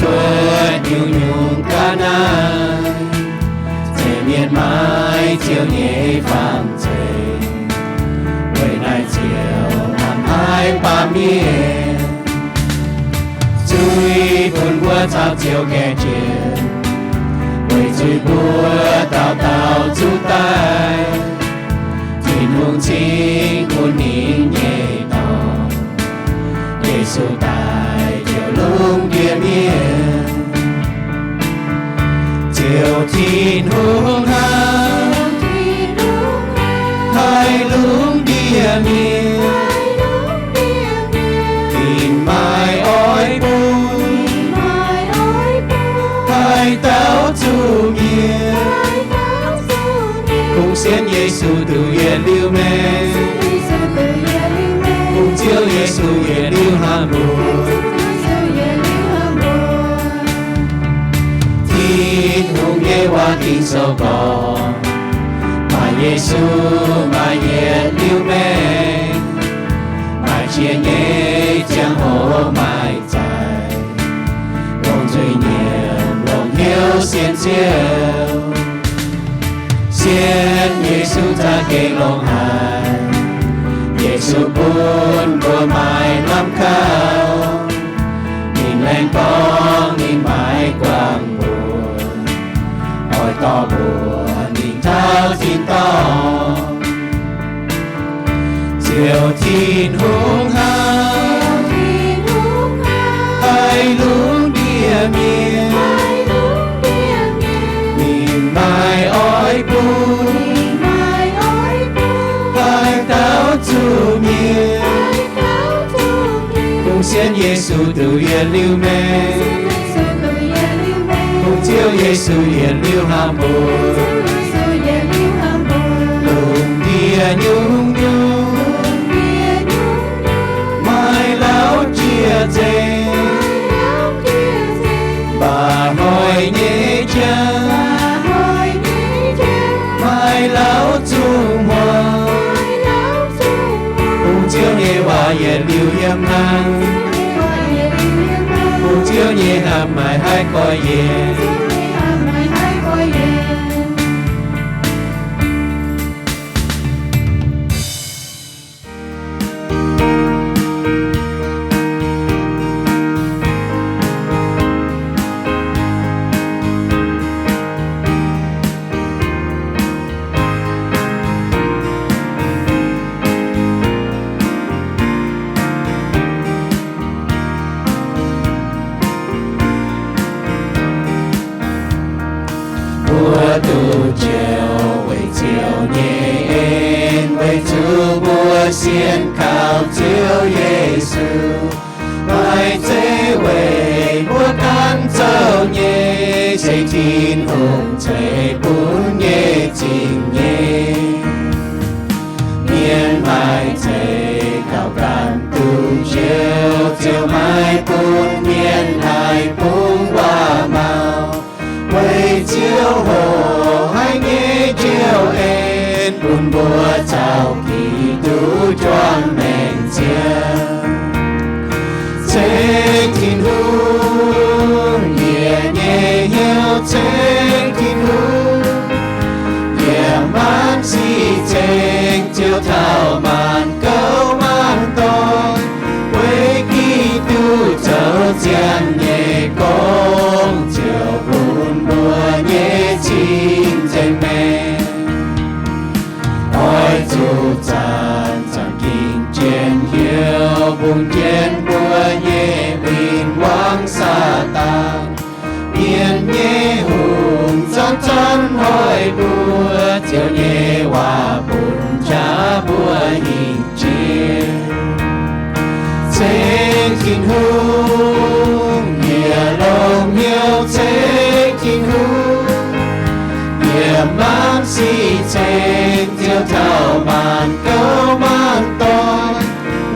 buatc nyungc-nyungc ga'naaiv, zeiz mienh maiv Ziouv nyei fangx zeiv. Weic naaiv Ziouv hnamv haic baamh mienh, zuiz bun mbuo caux Ziouv gaengh jiex, weic zuiz mbuo dauh dauh zuqc daic. Tin-Hungh cingx bun ninh nyei Dorn, Yesu, daaih njoux lungh ndiev mienh. Ziouv Tin-Hungh hnamv haic lungh ndiev mienh, ninh maaih oix bun haaix dauh zuqc mienh. Kungx sienx Yesu duqv yietc liuz maengc, kungx Ziouv Yesu yietc liuz hnamv mbuo. Tin-Hungh nyei waac Ging-Sou gorngv, maaih Yesu maaih yietc liuz maengc, maaih jiex nyei ziangh hoc maaih zaih, longc nzuih nyiemc longc hnyouv sienx Ziouv. Sienx Yesu za'gengh longx haic. Yesu bun mbuo maaih lamh kaux. Ninh laengz gorngv ninh maiv guangc mbuo, oix dorh mbuo mingh taux tin-dorngh. Ziouv Tin-Hungh hnamv haic lungh ndiev mienh, ninh maaih oix bun haaix dauh zuqc mienh. Kungx sienx Yesu duqv yietc liuz maengc, kungx Ziouv Yesu yietc liuz hnamv mbuo. Lungh ndiev nyungc-nyungc maaih lauh jiex nzengc, mba'hnoi nyei qangx maaih lauh zungh hmuangx. Kungx Ziouv nyei waac yietc liuz yiem hnangv, kungx Ziouv nyei hnamv maaih haih gorx-youz. Mbuo duqv njoux weic Ziouv nyei en, weic zuqc mbuo sienx kaux Ziouv Yesu. Maaih zeiv weic mbuo ganh zoux nyei, se Tin-Hungh ceix bun nyei zingh nyei. Mienh maaih zeiv gauh ganh duqv njoux, Ziouv maiv bun mienh haih bungx waac-maux. Weic Ziouv hoqc haic nyei njoux en, bun mbuo caux Giduc juangc maengc ziangh. Ceng Tin-Hungh, yie nyei hnyouv ceng Tin-Hungh. Yie maanc sic ceng Ziouv taux maanc gouv maanc dorn. Weic Giduc zoux ziangh nyei gong, Ziouv bun mbuo nyei cing-nzengc maengc. Oix zuqc zanc-zanc ging-jien hnyouv mbungh jienv mbuo nyei win-wangv Saadaan. Mienh nyei hungh zanc-zanc hoic mbuo, Ziouv nyei waac bun qaqv mbuo hingh jiex. Ceng Tin-Hungh, yie longc hnyouv ceng Tin-Hungh. Yie maanc sic ceng Ziouv taux maanc gouv maanc dorn.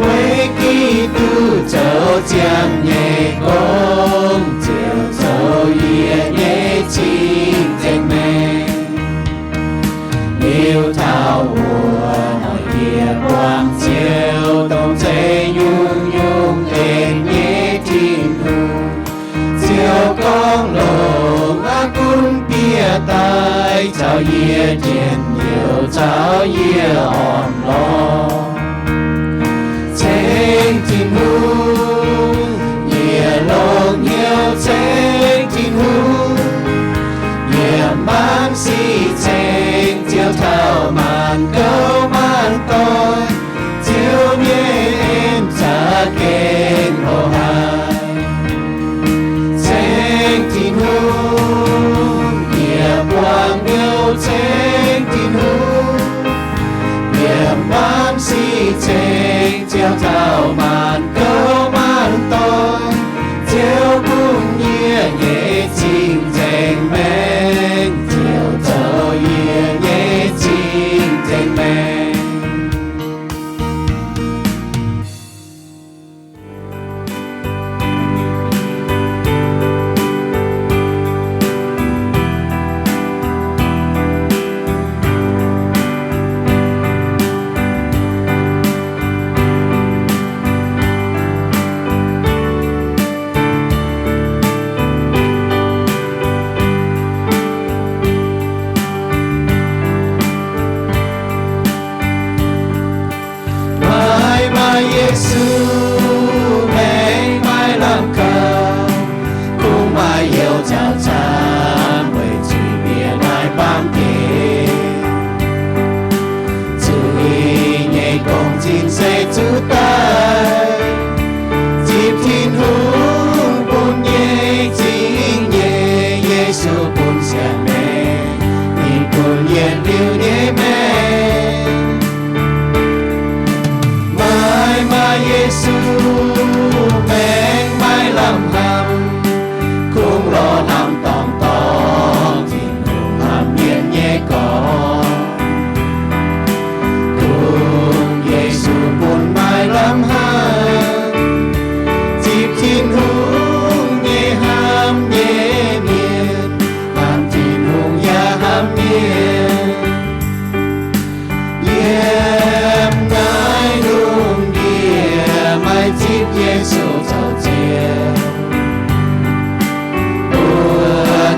Weic Giduc zoux ziangh nyei gong, Ziouv zoux yie nyei cing-nzengc maengc. Liuz taux wuov hnoi yie buangh Ziouv, dongh zeiz nyungc-nyungc en nyei Tin-Hungh. Ziouv daaih caux yie njien-youh, caux yie orn-lorqc. Ceng Tin-Hungh, yie longc hnyouv ceng Tin-Hungh. Yie maanc sic ceng Ziouv taux maanc gouv maanc doic, Ziouv nyei en za'gengh louh haic. Ceng Tin-Hungh, yie buangh hnyouv ceng Tin-Hungh. Yie maanc sic ceng Ziouv taux maanc gouv maanc doic, Ziouv bun yie nyei cing-nzengc maengc, Ziouv zoux yie nyei cing-nzengc maengc. Maaih, maaih Yesu maengc maaih lamh kaux, kungx maaih youz nziaauc camv weic zuiz-mienh maaih baamh gen. Zuiz nyei gong-zinh se zuqc daaih zipv Tin-Hungh bun nyei zingh nyei. Yesu bun sienx maengc, ninh bun yietc liuz nyei maengc. Maaih, maaih Yesu maengc maaih lamh hnamv, kungx lorz hnamv dorngc dorngc Tin-Hungh hnamv mienh nyei gorx. Kungx Yesu bun maaih lamh hnamv, zipv Tin-Hungh nyei hnamv nyei mienh, hnamv Tin-Hungh yaac hnamv mienh. Yiem naaiv lungh ndiev maaih zipv Yesu zoux Ziouv, mbuo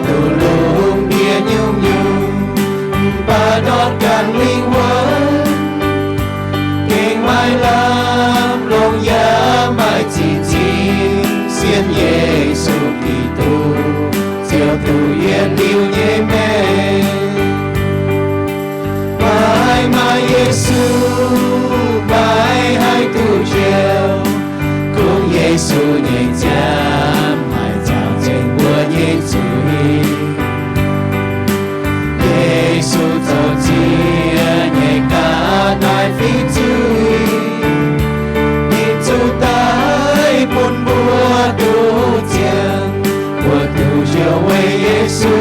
duqv lungh ndiev nyungc-nyungc, mv baac ndortv ganh lingh wuonh, gengh maaih lamh longc yaac maaih zinh zinh sienx Yesu Giduc, Ziouv duqv yietc liuz nyei maengc. Maaih, maaih Yesu maiv haih duqv njoux, kungx Yesu nyei nziaamv haih caux nzengc mbuo nyei zuiz. Yesu zoux ziex nyei ga'naaiv fih zuiz, ninh zuqc daic bun mbuo duqv ziangh, mbuo duqv njoux weic Yesu.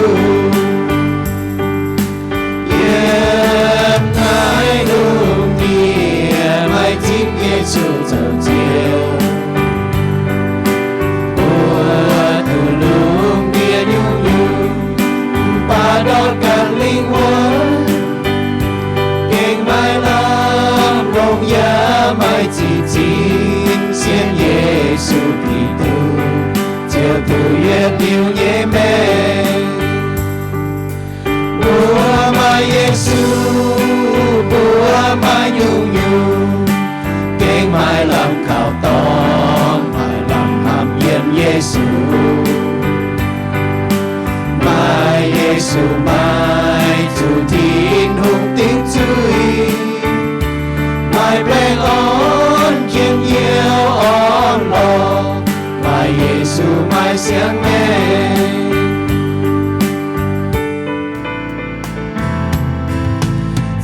Yiem naaiv lungh ndiev maaih zipv Yesu zoux Ziouv, mbuo duqv lungh ndiev nyungc-nyungc, mv baac ndortv ganh lingh wuonh, gengh maaih lamh longc yaac maaih zinh zinh sienx Yesu Giduc, Ziouv duqv yietc liuz nyei maengc. Mbuo maaih Yesu, mbuo maaih nyungc-nyungc, gengh maaih lamh kaux dorngx, maaih lamh hnamv yiem Yesu. Maaih Yesu maaih zuqc Tin-Hungh dingc zuiz, maaih baengh orn njien-youh orn-lorqc, maaih Yesu maaih siang-maengc.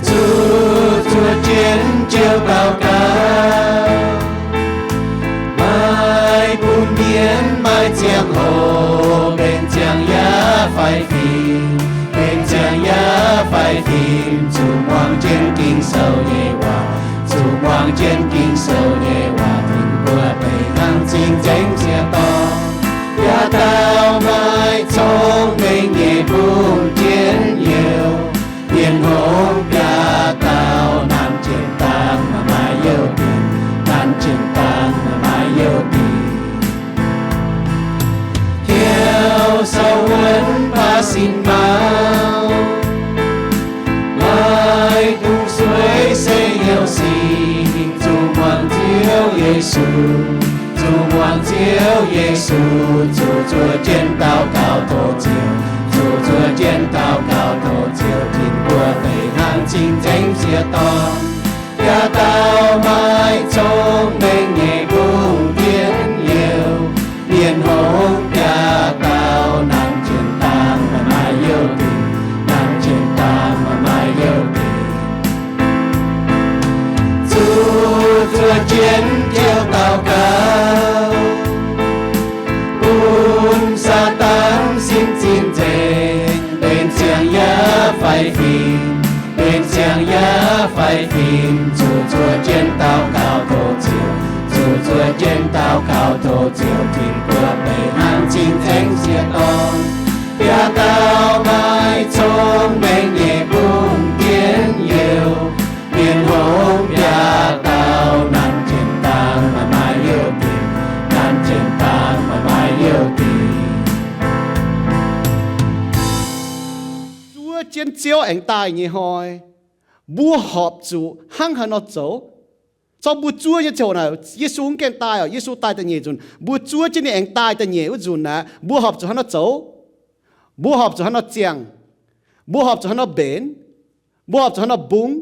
Zuqc zuoqv jienv Ziouv daux gaux, maaih bun mienh maaih ziangh hoc, benx ziangh yav fai fim, benx ziangh yav fai fim, zuqc muangx jienv Ging-Sou nyei waac, zuqc muangx jienv Ging-Sou nyei waac, mbuo deix hnangv cing-nzengc ziec-dorn. Biaa dauh maaih cong-mengh nyei bun jienv youh, mienh hngongx biaa dauh nanv jienv dangh maaih youh dinc, nanv jienv dangh maaih youh dinc. Hnyouv sou wuonv baac sin maah! Zuqc muangx Ziouv Yesu, zuqc zuov jienv daux gaux tov Ziouv, zuqc zuov jienv daux gaux tov Ziouv, tin-guoqv benx hnangv cing-nzengc sieqv dorn. Biaa dauh maaih cong-mengh nyei mbungv jienv youh, mienh hngongx biaa dauh nanc jienv dangh maaih youh dingc, nanc jienv dangh maaih youh dingc. Zuqc zuov jienv Ziouv daux gaux, bun Saadaan sin zinh nzengc, benx ziangh yaac faix fim, benx ziangh yaac faix fim. Zuqc zuov jienv daux gaux tov Ziouv, zuqc zuov jienv daux gaux tov Ziouv, tin-guoqv benx hnangv cing-nzengc sieqv dorn. Biaa dauh maaih cong-mengh nyei mbungv jienv youh, mienh hngongx biaa dauh nanc jienv dangh maaih youh dingc, nanc jienv dangh maaih youh dingc. Zuov jienv Ziouv aengx daaih nyei hnoi, mbuo horpc zuqc hnangv haaix nor zoux? Zorqv mbuo zuov nyei ziangh hoc naaic, Yesu mv gaengh daaih oc. Yesu daaih da'nyeic nzunc, mbuo zuov jienv ninh aengx daaih da'nyeic wuov nzunc aqv, mbuo horpc zuqc hnangv haaix nor zoux? Mbuo horpc zuqc hnangv haaix nor ziangh? Mbuo horpc zuqc hnangv haaix nor mbenc? Mbuo horpc zuqc hnangv haaix nor bungx?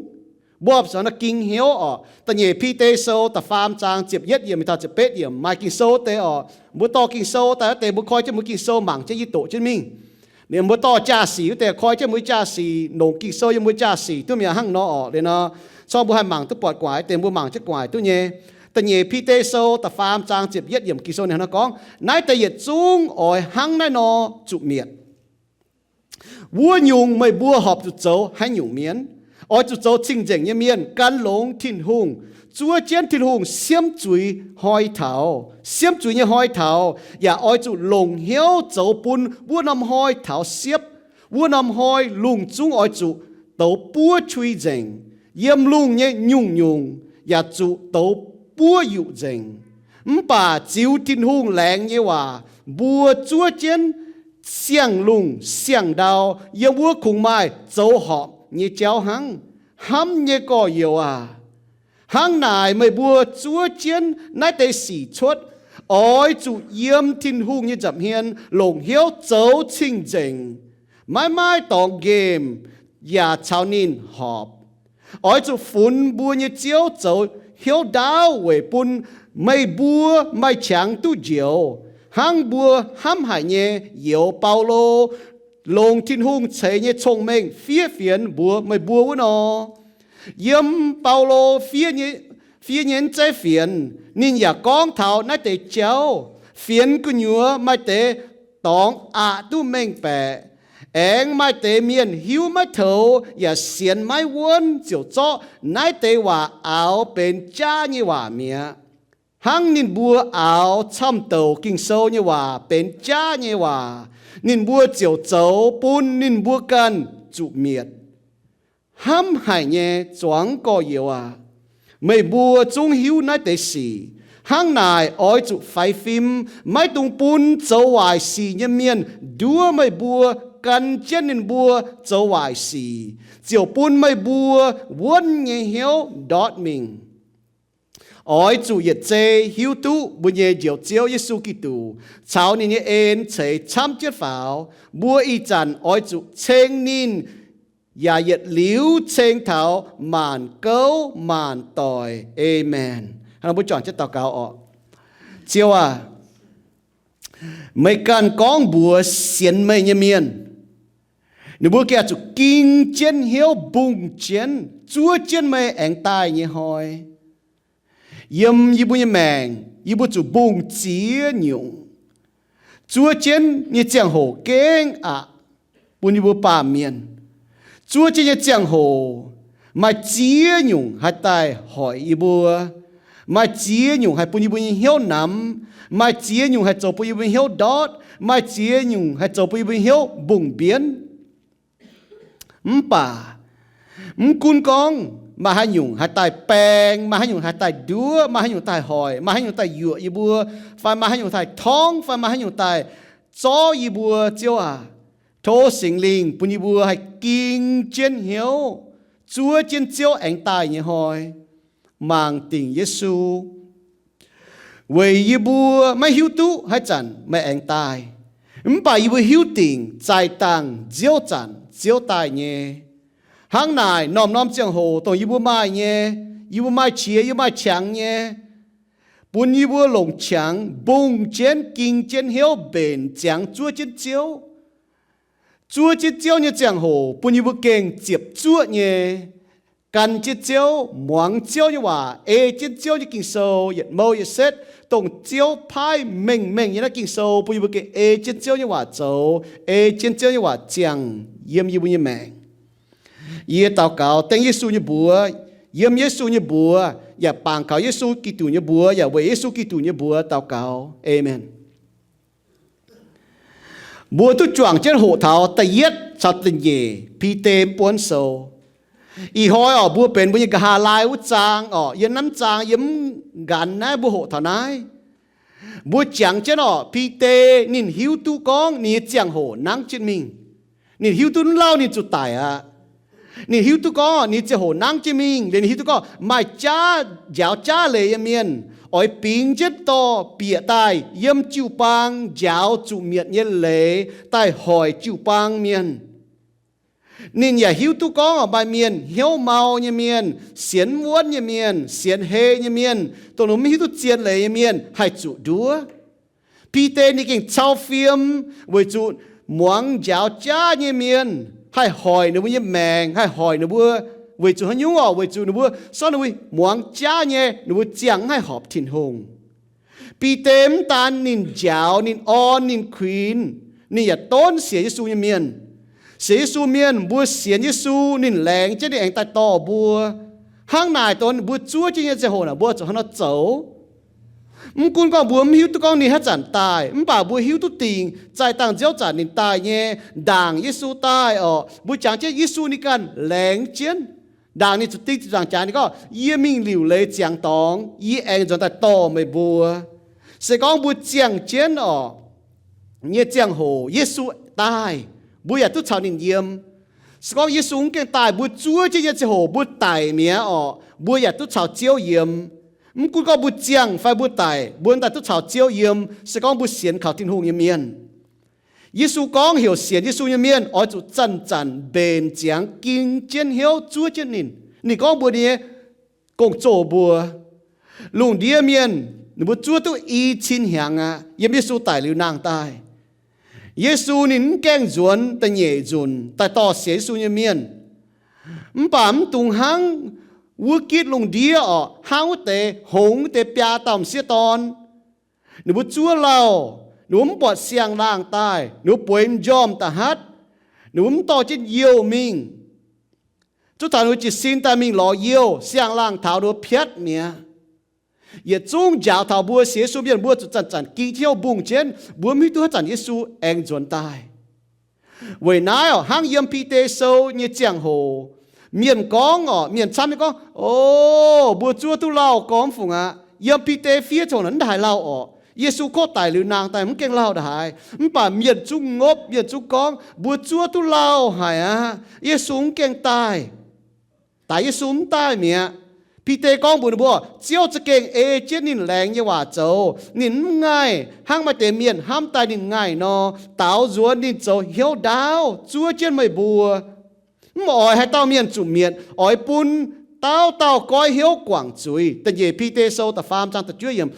Mbuo horpc zuqc hnangv haaix nor ging hnyouv oc? Da'nyeic Bide Sou da'faam zaang ziepc yietv yiemc mingh taux ziepc betv yiemc maaih Ging-Sou deix oc. Mbuo dorh Ging-Sou daaih wuov deix, mbuo koi jienv mbuo Ging-Sou mangc jienv, yie doqc jienv mingh. Ninh mbuo dorh jaa-sic wuov deix, koi jienv mbuo jaa-sic, longc Ging-Sou yiem mbuo jaa-sic duqv mi'aqv. Hnangv nor oc, liuz nor, corc mbuo haih mangc duqv buatc gu'nguaaic, deix mbuo mangc jienv gu'nguaaic duqv nyei. Da'nyeic Bide Sou da'faam zaang ziepc yietv yiemc Ging-Sou ninh hnangv nor gorngv, naaiv deix yietc zungv oix hnangv naaiv nor zuqc mietc. Wuov nyungc meih mbuo horpc zuqc zoux haaix nyungc mienh? Oix zuqc zoux cing-nzengc nyei mienh, gan longx Tin-Hungh, zuov jienv Tin-Hungh siemv zuiz hnoi taux, siemv zuiz nyei hnoi taux, yaac oix zuqc longc hnyouv zoux bun wuov norm hnoi taux siepv. Wuov norm hnoi lungh zungv oix zuqc douz buov qui nzengc, yiem lungh nyei nyungc-nyungc yaac zuqc douz buov yuqc nzengc. Mv baac ziux Tin-Hungh laengz nyei waac, mbuo zuov jienv siang-lungh siang-ndau yiem wuov kungx maaih zoux horpc nyei jauv hnangv. Hnamv nyei gorx-youz aac, hnangv naaic meih mbuo zuov jienv naaiv deix sic cuotv, oix zuqc yiem Tin-Hungh nyei nza'hmien longc hnyouv zoux cing-nzengc, maiv maaih dorngx nqemh yaac caux ninh horpc. Oix zuqc funx mbuo nyei Ziouv zoux hnyouv ndaauv weic bun meih mbuo maaih qangx duqv njoux, hnangv mbuo hnamv haic nyei youz Baulo longc Tin-Hungh ceix nyei cong-mengh fiev fienx mbuox meih mbuo wuov nor. Yiem Baulo fiev nyei, fiev nyei zeiv fienx, ninh yaac gorngv taux naaiv deix jauv. Fienx gu'nyuoz maaih deix dorngx aqc duqv mengh baeqc, aengx maaih deix mienh hiuv maiv toux yaac sienx maiv wuonv ziouc zorqv naaiv deix waac aaux benx jaav nyei waac mi'aqv. Hnangv ninh mbuo aaux camv-douc Ging-Sou nyei waac benx jaav nyei waac, ninh mbuo ziouc zoux bun ninh mbuo ganh zuqc mietc. Hnamv haic nyei zuangx gorx-youz aac, meih mbuo zungv hiuv naaiv deix sic. Hnangv naaic oix zuqc faix fim, maiv dungx bun zoux waaic sic nyei mienh nduov meih mbuo gan jienv ninh mbuo zoux waaic sic, ziouc bun meih mbuo wuonv nyei hnyouv ndortv mingh. Oix zuqc yietc zei hiuv duqv mbuo nyei Njoux Ziouv Yesu Giduc caux ninh nyei en ceix camv jienv faaux. Mbuo ih zanc oix zuqc ceng ninh, yaac yietc liuz ceng taux maanc gouv maanc doic. Aamen. Hnangv nor mbuo juangc jienv daux gaux oc. Ziouv aac, meih ganh gorngv mbuox sienx meih nyei mienh, ninh mbuo gengh zuqc ging jienv hnyouv mbungh jienv, zuov jienv meih aengx daaih nyei hnoi. Yiem yie mbuo nyei maengc, yie mbuo zuqc mbungh ziex nyungc. Zuov jienv nyei ziangh hoc gengh aqc bun yie mbuo baamh mienh. Zuov jienv nyei ziangh hoc maaih ziex nyungc haih daaih hoic yie mbuo. Maaih ziex nyungc haih bun yie mbuo nyei hnyouv namx. Maaih ziex nyungc haih zoux bun yie mbuo nyei hnyouv ndortv. Maaih ziex nyungc haih zoux bun yie mbuo nyei hnyouv mbungh mbienv. Mv baac mv gunv gorngv maaih haaix nyungc haih daaih baeng, maaih haaix nyungc haih daaih nduov, maaih haaix nyungc daaih hoic, maaih haaix nyungc daaih yuoqc yie mbuo, fai maaih haaix nyungc daaih torngv, fai maaih haaix nyungc daaih zorv yie mbuo, Ziouv aac, tov Singx Lingh bun yie mbuo haih ging jienv hnyouv, zuov jienv Ziouv aengx daaih nyei hnoi, mangc dingc Yesu, Weic yie mbuo maiv hiuv duqv haaix zanc meih aengx daaih, mv baac yie mbuo hiuv dingc zaih dangh nziouv zanc Ziouv daaih nyei. Hnangv naaic, norm-norm ziangh hoc dongh yie mbuo maaih nyei, yie mbuo maaih qiex, yie mbuo maaih qangx nyei, bun yie mbuo longc qangx mbungh jienv, ging jienv hnyouv mbenc ziangx zuov jienv Ziouv. Zuov jienv Ziouv nyei ziangh hoc bun yie mbuo gengh ziepc zuoqv nyei gan jienv Ziouv, muangx Ziouv nyei waac, ei jienv Ziouv nyei Ging-Sou yietc mouh yietc setv, dongh Ziouv paaiv mengh mengh nyei naaiv Ging-Sou bun yie mbuo gengh ei jienv Ziouv nyei waac zoux, ei jienv Ziouv nyei waac ziangh yiem yie mbuo nyei maengc. Yie daux gaux dengv Yesu nyei mbuox, yiem Yesu nyei mbuox, yaac bangc kaux Yesu Giduc nyei mbuox, yaac weic Yesu Giduc nyei mbuox daux gaux. Aamen. Mbuo duqv juangc jienv hoqc taux da'yietv caux da'nyeic Bide mv buonv sou. Ih hnoi orqc, mbuo benx mbuo nyei nqa'haav laai wuov zaang orqc, yiem naaiv zaang yiem nqanx naaiv mbuo hoqc taux naaiv. Mbuo jangx jienv orqc, Bide ninh hiuv duqv gorngv ninh nyei ziangh hoc nangv jienv mingh. Ninh hiuv duqv mv lauh ninh zuqc daic aqv. Ninh hiuv duqv gorngv ninh ziangh hoc nangv jienv mingh liuz, ninh hiuv duqv gorngv maaih jaav, njaaux jaav leiz nyei mienh oix bingx jienv dorh bieqc daaih yiem jiu-baang njaaux zuqc mietc nyei leiz daaih hoic jiu-baang mienh. Ninh yaac hiuv duqv gorngv maaih mienh hnyouv mau nyei mienh, sienx mv wuonv nyei mienh, sienx hei nyei mienh, dongh ninh mv hiuv duqv zien leiz nyei mienh haih zuqc nduov. Bide ninh gengh cau fiem weic zuqc muangx njaaux jaav nyei mienh haih hoic ninh mbuo nyei maengc, haih hoic ninh mbuo weic zuqc haaix nyungc orqc? Weic zuqc ninh mbuo sortv ninh mbuo muangx jaav nyei, ninh mbuo ziangh mv haih horpc Tin-Hungh. Bide mv daan ninh njaaux, ninh orn, ninh kuinx, ninh yaac donv sienx Yesu nyei mienh. Sienx Yesu mienh, mbuo sienx Yesu, ninh laengz jienv ninh aengx daaih dorh mbuo. Hnangv naaic, dongh mbuo zuov jienv nyei ziangh hoc naaic, mbuo zuqc hnangv nor zoux. Mv gunv gorngv mbuo mv hiuv duqv gorngv ninh haaix zanc daaih, mv baac mbuo hiuv duqv dingc zaih dangh nziouv zanc ninh daaih nyei. Ndaangc Yesu daaih orqc, mbuo jangx jienv Yesu ninh ganh laengz jienv. Ndaangc ninh zuqc ding ziepc nzaangc jaax ninh gorngv, yie mingh liuc leiz ziangx dorngx, yie aengx nzuonx daaih dorh meih mbuo. Se gorngv mbuo ziangh jienv orqc nyei ziangh hoc Yesu daaih, mbuo yaac duqv caux ninh yiem. Se gorngv Yesu mv gaengh daaih, mbuo zuov jienv nyei ziangh hoc mbuo daic mi'aqv orqc, mbuo yaac duqv caux Ziouv yiem. Mv gunv gorngv mbuo ziangh fai mbuo daic, mbuo daaih duqv caux Ziouv yiem, se gorngv mbuo sienx kaux Tin-Hungh nyei mienh. Yesu gorngv heuc sienx Yesu nyei mienh oix zuqc zanc-zanc mbenc ziangx ging jienv hnyouv zuov jienv ninh. Ninh gorngv mbuox ninh nyei gong-zoh mbuo, lungh ndiev mienh ninh mbuo zuov duqv i cin hnyangx aqv, yiem Yesu daic liuz nangh daaih. Yesu ninh mv gaengh nzuonx da'nyeic nzunc daaih dorh sienx Yesu nyei mienh. Mv baac mv dungx hnangv wuov gitv lungh ndiev orqc, hnangv wuov deix hngongx wuov deix biaa dauh m'sieqv dorn. Ninh mbuo zuov lauh, ninh mbuo mv buatc siang-laangh daaih, ninh mbuo bueix m'njormh da'hatv, ninh mbuo mv dorh jienv youh mingh. Zuov taux ninh mbuo jiez sin daaih mingh lorz youh, siang-laangh taux ninh mbuo piatv mi'aqv. Yietc zungv njaaux taux mbuo sienx Yesu mienh mbuo zuqc zanc-zanc ging jienv hnyouv mbungh jienv, mbuo mv hiuv duqv haaix zanc Yesu aengx nzuonx daaih. Weic naaiv orqc, hnangv yiem Bide Sou nyei ziangh hoc, mienh gorngv orqc, mienh camv nyei gorngv, o, mbuo zuov duqv lauh gormx fungc aqv. Yiem Bide fiev ziangh hoc naaic mv haiz lauh orqc. Yesu kov daic liuz nangh daaih mv gaengh lauh ndaaih haaix. Mv baac mienh zungv ngopv, mienh zungv gorngv, mbuo zuov duqv lauh haic aqv. Yesu mv gaengh daaih. Daaix Yesu mv daaih mi'aqv. Bide gorngv mbuox ninh mbuo, Ziouv za'gengh ei jienv ninh laengz nyei waac zoux. Ninh mv ngaih hnangv maaih deix mienh hnamv daaih ninh ngaih nor, daaux nzuonx ninh zoux hnyouv ndaauv zuov jienv meih mbuo. Mv oix haaix dauh mienh zuqc mietc, oix bun dauh dauh goiv hnyouv guangc zuiz. Da'nyeic Bide Sou da'faam zaang da'juov yiemc.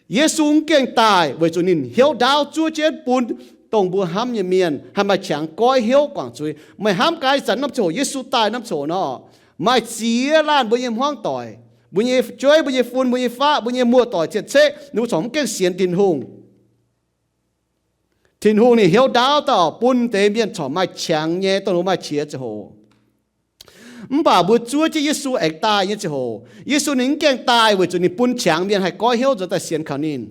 Yesu mv gaengh daaih weic zuqc ninh hnyouv ndaauv zuov jienv bun dongh mbuo hnamv nyei mienh haih maaih qangx goiv hnyouv guangc zuiz. Meih hnamv gaax ih zanc norm ziangh hoc Yesu daaih norm ziangh hoc nor, maaih ziex laanh mbuo nyei hmuangv doic, mbuo nyei fu'jueiv, mbuo nyei fun, mbuo nyei faqv, mbuo nyei muoz-doic cien-ceqv, ninh mbuo corc mv gaengh sienx Tin-Hungh. Tin-Hungh ninh hnyouv ndaauv daaih bun deix mienh corc maaih qangx nyei, dongh ninh maaih qiex ziangh hoc. Mv baac mbuo zuov jienv Yesu aengx daaih nyei ziangh hoc, Yesu ninh mv gaengh daaih weic zuqc ninh bun qangx mienh haih goiv hnyouv nzuonx daaih sienx kaux ninh.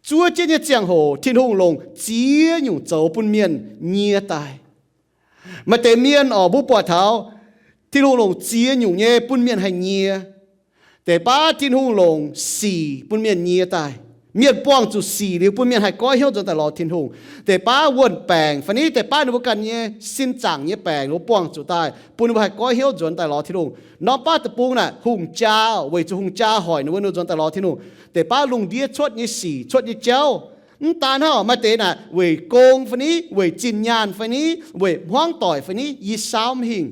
Zuov jienv nyei ziangh hoc Tin-Hungh longc ziex nyungc zoux bun mienh nyie daaih. Maaih deix mienh orqc, mbuo buatc taux Tin-Hungh longc ziex nyungc nyei bun mienh haih nyie. Deix baav Tin-Hungh longc sic bun mienh nyie daaih. Mienh buangh zuqc sic liuz bun mienh haih goiv hnyouv nzuonx daaih lorz Tin-Hungh. Deix baav wuonh baengc fai ni, deix baav ninh mbuo ganh nyei sin zaangc nyei baengc ninh mbuo buangh zuqc daaih bun ninh mbuo haih goiv hnyouv nzuonx daaih lorz Tin-Hungh. Norm baav deic-bung naaic hungh jaa, weic zuqc hungh jaa hoic ninh mbuo nzuonx daaih lorz Tin-Hungh. Deix baav lungh ndiev cuotv nyei sic, cuotv nyei jauv. Mv daan hnangv, maaih deix naaic weic gong fai ni, weic zinh nyaanh fai ni, weic hmuangv doic fai ni, yie saauv mv hingh.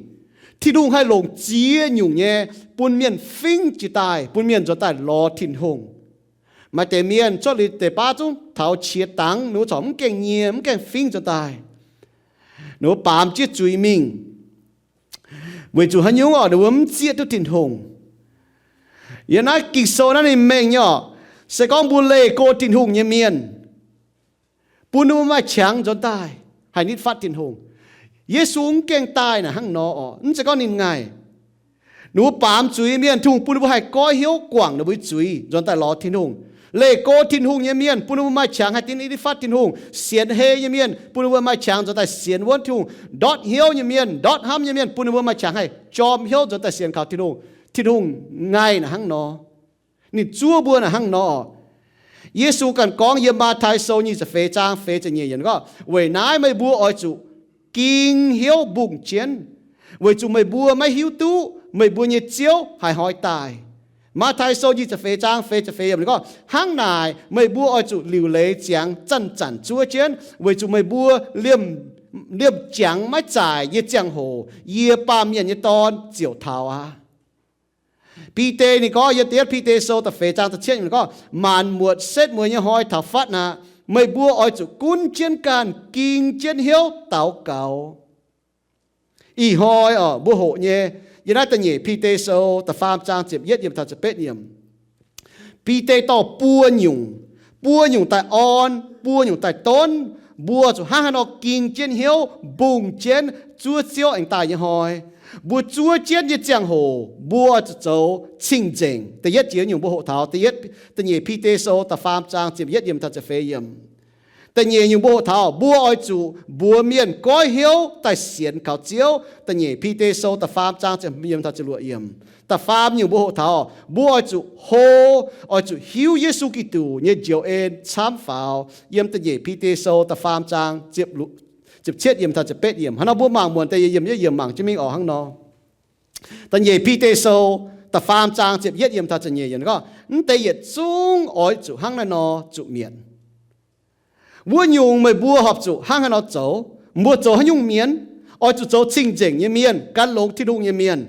Tin-Hungh haih longc ziex nyungc nyei bun mienh fingv jiez daaih, bun mienh nzuonx daaih lorz Tin-Hungh. Maaih deix mienh cuotv liuz deix baav zungv taux qiex dangx, ninh mbuo corc mv gaengh nyie, mv gaengh fingv nzuonx daaih. Ninh mbuo baamz jienv zuiz mingh. Weic zuqc haaix nyungc orqc, ninh mbuo mv zieqv duqv Tin-Hungh. Yiem naaiv Ging-Sou naaiv ninh mengh nyei orqc, se gorngv mbuo leih go Tin-Hungh nyei mienh, bun ninh mbuo maaih qangx nzuonx daaih haih nitv fatv Tin-Hungh. Yesu mv gaengh daaih naaic hnangv nor orqc, mv zeiz gorngv ninh ngaih. Ninh mbuo baamz zuiz mienh, Tin-Hungh bun ninh mbuo haih goiv hnyouv guangc ninh mbuo nyei zuiz nzuonx daaih lorz Tin-Hungh. Leih go Tin-Hungh nyei mienh, bun ninh mbuo maaih qangx haih nitv fatv Tin-Hungh. Sienx hei nyei mienh, bun ninh mbuo maaih qangx nzuonx daaih sienx wuonv Tin-Hungh. Ndortv hnyouv nyei mienh, ndortv hnamv nyei mienh, bun ninh mbuo maaih qangx haih jorm hnyouv nzuonx daaih sienx kaux Tin-Hungh. Tin-Hungh ngaih naaic hnangv nor. Ninh zuov mbuo naaic hnangv nor. Yesu ganh gorngv yiem Matv^tai Sou nyic ziepc feix zaang feix ziepc nyeic yiemc gorngv, weic naaiv meih mbuo oix zuqc ging hnyouv mbungh jienv, weic zuqc meih mbuo maiv hiuv duqv meih mbuo nyei Ziouv haiz hnoi daaih. Matv^tai Sou nyic ziepc feix zaang feix ziepc feix yiemc ninh gorngv, hnangv naaic meih mbuo oix zuqc liuc leiz ziangx zanc-zanc zuov jienv, weic zuqc meih mbuo liemh, liemh jangx maiv zaaic nyei ziangh hoc yie, Baamh Mienh nyei Dorn, ziouc taux aqv. Bide ninh gorngv yiem da'yietv Bide Sou da'feix zaang da'cietv yiemc gorngv, maanc muotc setv mueiz nyei hnoi taux fatv aqv. Meih mbuo oix zuqc gunv jienv ganh, ging jienv hnyouv daux gaux. Ih hnoi orqc, mbuo hoqc nyei, yiem naaiv da'nyeic Bide Sou da'faam zaang ziepc yietv yiemc taux ziepc betv yiemc. Bide dorh buo nyungc, buo nyungc daaih orn, buo nyungc daaih donv, mbuo zuqc hnangv haaix nor ging jienv hnyouv, mbungh jienv zuov Ziouv aengx daaih nyei hnoi. Mbuo zuov jienv nyei ziangh hoc mbuo oix zuqc zoux cing-nzengc. Da'yietv jiex nyungc mbuo hoqc taux da'yietv, da'nyeic Bide Sou da'faam zaang ziepc yietv yiemc taux ziepc feix yiemc. Da'nyeic nyungc mbuo hoqc taux mbuo oix zuqc mbuox mienh goiv hnyouv daaih sienx kaux Ziouv. Da'nyeic Bide Sou da'faam zaang ziepc yiemc taux ziepc luoqc yiemc. Da'faam nyungc mbuo hoqc taux mbuo oix zuqc hlo, oix zuqc hiuv Yesu Giduc nyei njoux en camv faaux. Yiem da'nyeic Bide Sou da'faam zaang ziepc cietv yiemc taux ziepc betv yiemc. Hnangv nor mbuo mangc muonc da'nyeic yiemc, yietv yiemc mangc jienv mingh orqc hnangv nor. Da'nyeic Bide Sou da'faam zaang ziepc yietv yiemc taux ziepc nyeic yiemc gorngv, mv deix yietc zungv oix zuqc hnangv naaiv nor zuqc mietc. Wuov nyungc meih mbuo horpc zuqc hnangv haaix nor zoux? Mbuo zoux haaix nyungc mienh? Oix zuqc zoux cing-nzengc nyei mienh, gan longx Tin-Hungh nyei mienh,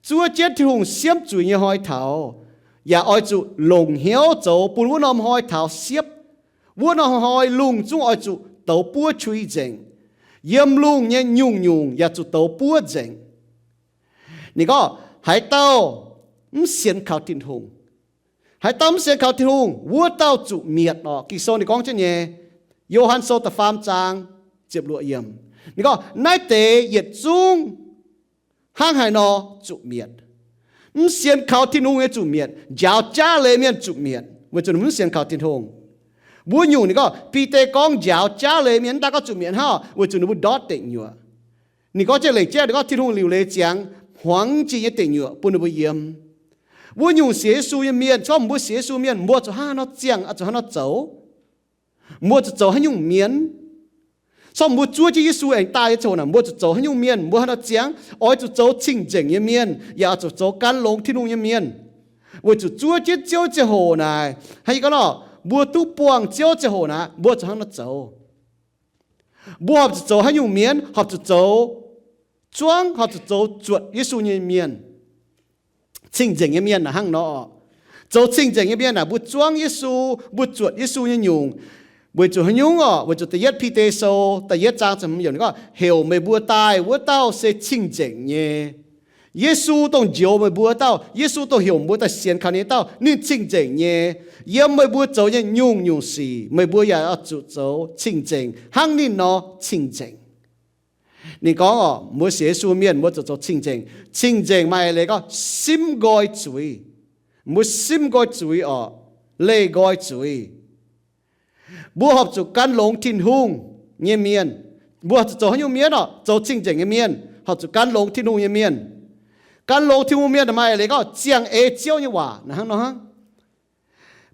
zuov jienv Tin-Hungh siemv zuiz nyei hnoi taux, yaac oix zuqc longc hnyouv zoux bun wuov norm hnoi taux siepv. Wuov norm hnoi lungh zungv oix zuqc douz buov qui nzengc. Yiem lungh nyei nyungc-nyungc yaac zuqc douz buov nzengc. Ninh gorngv, haaix dauh mv sienx kaux Tin-Hungh, haaix dauh mv sienx kaux Tin-Hungh, wuov dauh zuqc mietc orqc. Ging-Sou ninh gorngv jienv nyei, Yo^han Sou da'faam zaang ziepc luoqc yiemc. Ninh gorngv, naaiv deix yietc zungv hnangv haaix nor zuqc mietc. Mv sienx kaux Tin-Hungh nyei zuqc mietc, njaaux jaav leiz mienh zuqc mietc, weic zuqc ninh mv sienx kaux Tin-Hungh. Wuov nyungc ninh gorngv, Bide gorngv njaaux jaav leiz mienh mv daaih gorngv zuqc mietc hnangv, weic zuqc ninh mbuo ndortv deic nyuoqc. Ninh gorngv jienv leiz jauv, ninh gorngv Tin-Hungh liuc leiz ziangx hmuangx jiex nyei deic nyuoqc bun ninh mbuo yiem. Wuov nyungc sienx Yesu nyei mienh, se gorngv mbuo sienx Yesu mienh, mbuo zuqc hnangv haaix nor ziangh, zuqc hnangv haaix nor zoux? Mbuo zuqc zoux haaix nyungc mienh? Se gorngv mbuo zuov jienv Yesu aengx daaih nyei ziangh hoc naaic, mbuo zuqc zoux haaix nyungc mienh? Mbuo hnangv haaix nor ziangh? Oix zuqc zoux cing-nzengc nyei mienh, yaac oix zuqc zoux gan longx Tin-Hungh nyei mienh. Weic zuqc zuov jienv Ziouv nyei ziangh hoc naaic, hnangv yie gorngv nor, mbuo duqv buangh Ziouv ziangh hoc naaic, mbuo zuqc hnangv haaix nor zoux? Mbuo horpc zuqc zoux haaix nyungc mienh? Horpc zuqc zoux zuangv, horpc zuqc zoux zuotc Yesu nyei mienh, cing-nzengc nyei mienh naaic hnangv nor. Zoux cing-nzengc nyei mienh naaic, mbuo zuangv Yesu, mbuo zuotc Yesu nyei nyungc. Weic zuqc haaix nyungc orqc? Weic zuqc da'yietv Bide Sou da'yietv zaang ziepc hmz yiemc gorngv, heuc meih mbuo daaih wuov dauh se cing-nzengc nyei. Yesu dongh njoux meih mbuo dauh, Yesu dongh heuc mbuo daaih sienx kaux ninh nyei dauh, ninh cing-nzengc nyei. Yiem meih mbuo zoux nyei nyungc-nyungc sic, meih mbuo yaac oix zuqc zoux cing-nzengc hnangv ninh nor cing-nzengc. Ninh gorngv orqc, mbuo sienx Yesu mienh mbuo zuqc zoux cing-nzengc. Cing-nzengc maaih leiz gorngv simv nqoi zuiz. Mbuo simv nqoi zuiz orqc, leih nqoi zuiz. Mbuo horpc zuqc gan longx Tin-Hungh nyei mienh. Mbuo horpc zuqc zoux haaix nyungc mienh orqc? Zoux cing-nzengc nyei mienh, horpc zuqc gan longx Tin-Hungh nyei mienh. Gan longx Tin-Hungh mienh maaih leiz gorngv ziangh eix Ziouv nyei waac naaic hnangv nor hnangv.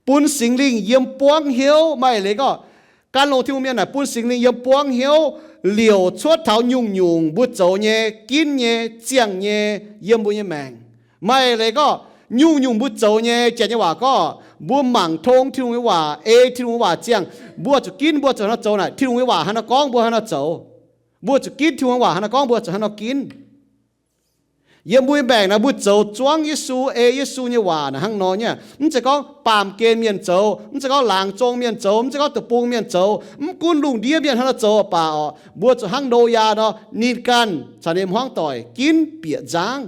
Bun Singx Lingh yiem buangv hnyouv. Maaih eix leiz gorngv, gan longx Tin-Hungh mienh naaic bun Singx Lingh yiem buangv hnyouv, liouc cuotv taux nyungc-nyungc mbuo zoux nyei, ginv nyei, ziangh nyei, yiem mbuo nyei maengc. Maaih eix leiz gorngv, nyungc-nyungc mbuo zoux nyei, janx nyei waac gorngv, mbuo mangc tong Tin-Hungh nyei waac, ei Tin-Hungh nyei waac ziangh, mbuo zuqc ginv, mbuo zuqc hnangv nor zoux naaic, Tin-Hungh nyei waac hnangv nor gorngv, mbuo hnangv nor zoux. Mbuo zuqc ginv Tin-Hungh nyei waac hnangv nor gorngv, mbuo zuqc hnangv nor ginv. Yiem mbuo nyei maengc naaic, mbuo zoux zuangv Yesu, ei Yesu nyei waac naaic hnangv nor nyei. Mv zeiz gorngv baamh gen mienh zoux, mv zeiz gorngv laangz zong mienh zoux, mv zeiz gorngv deic-bung mienh zoux, mv gunv lungh ndiev mienh hnangv nor zoux baac oc, mbuo zuqc hnangv Noyaa nor, ninh ganh caux ninh hmuangv doic ginv bieqc nzangv.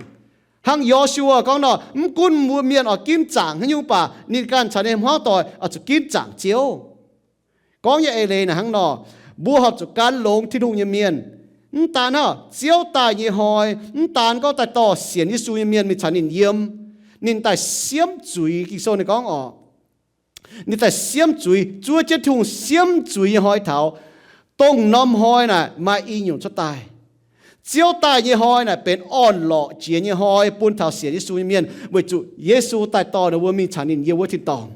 Hnangv Yo^su^waa gorngv nor, mv gunv mbuo mienh oix ginv zaangc haaix nyungc baac, ninh ganh caux ninh hmuangv doic oix zuqc ginv zaangc Ziouv. Gorngv nyei eix leiz naaic hnangv nor, mbuo horpc zuqc gan longx Tin-Hungh nyei mienh. Mv daan hnangv, Ziouv daaih nyei hnoi, mv daan gorngv daaih dorh sienx Yesu nyei mienh mingh caux ninh yiem, ninh daaih siemv zuiz. Ging-Sou ninh gorngv oc, ninh daaih siemv zuiz, zuov jienv Tin-Hungh siemv zuiz nyei hnoi taux, dongh norm hnoi naaic maaih i nyungc cuotv daaih. Ziouv daaih nyei hnoi naaic benx orn-lorqc jiex nyei hnoi bun taux sienx Yesu nyei mienh, weic zuqc Yesu daaih dorh ninh mbuo mingh caux ninh yiem wuov tin-dorngh.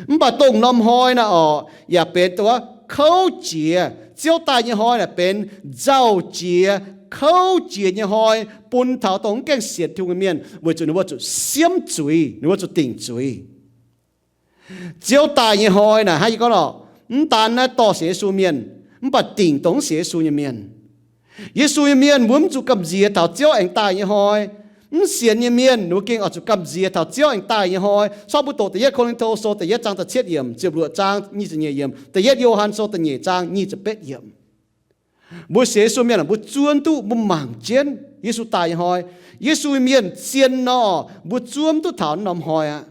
Mv baac dongh norm hnoi naaic oc, yaac benx dongh wuov kouv jiex. Ziouv daaih nyei hnoi naaic benx nzauh jiex, kouv jiex nyei hnoi bun taux dongh mv gaengh sienx Tin-Hungh nyei mienh, weic zuqc ninh mbuo zuqc siemv zuiz, ninh mbuo zuqc dingc zuiz. Ziouv daaih nyei hnoi naaic hnangv yie gorngv lorqc, mv daan naaiv dorh sienx Yesu mienh, mv baac dingc dongh mv sienx Yesu nyei mienh. Yesu nyei mienh mbuo mv zuqc gamh nziex taux Ziouv aengx daaih nyei hnoi. Mv sienx nyei mienh ninh mbuo gengh oix zuqc gamh nziex taux Ziouv aengx daaih nyei hnoi. Sortv mbuo doqc Da'yietv Ko^lin^to Sou da'yietv zaang da'cietv yiemc, ziepc luoqc zaang nyic ziepc nyeic yiemc, Da'yietv Yo^han Sou da'nyeic zaang nyic ziepc betv yiemc. Mbuo sienx Yesu mienh aah, mbuo zuov duqv, mbuo mangc jienv Yesu daaih nyei hnoi. Yesu mienh zien nor, mbuo zuov duqv taux norm hnoi aqv.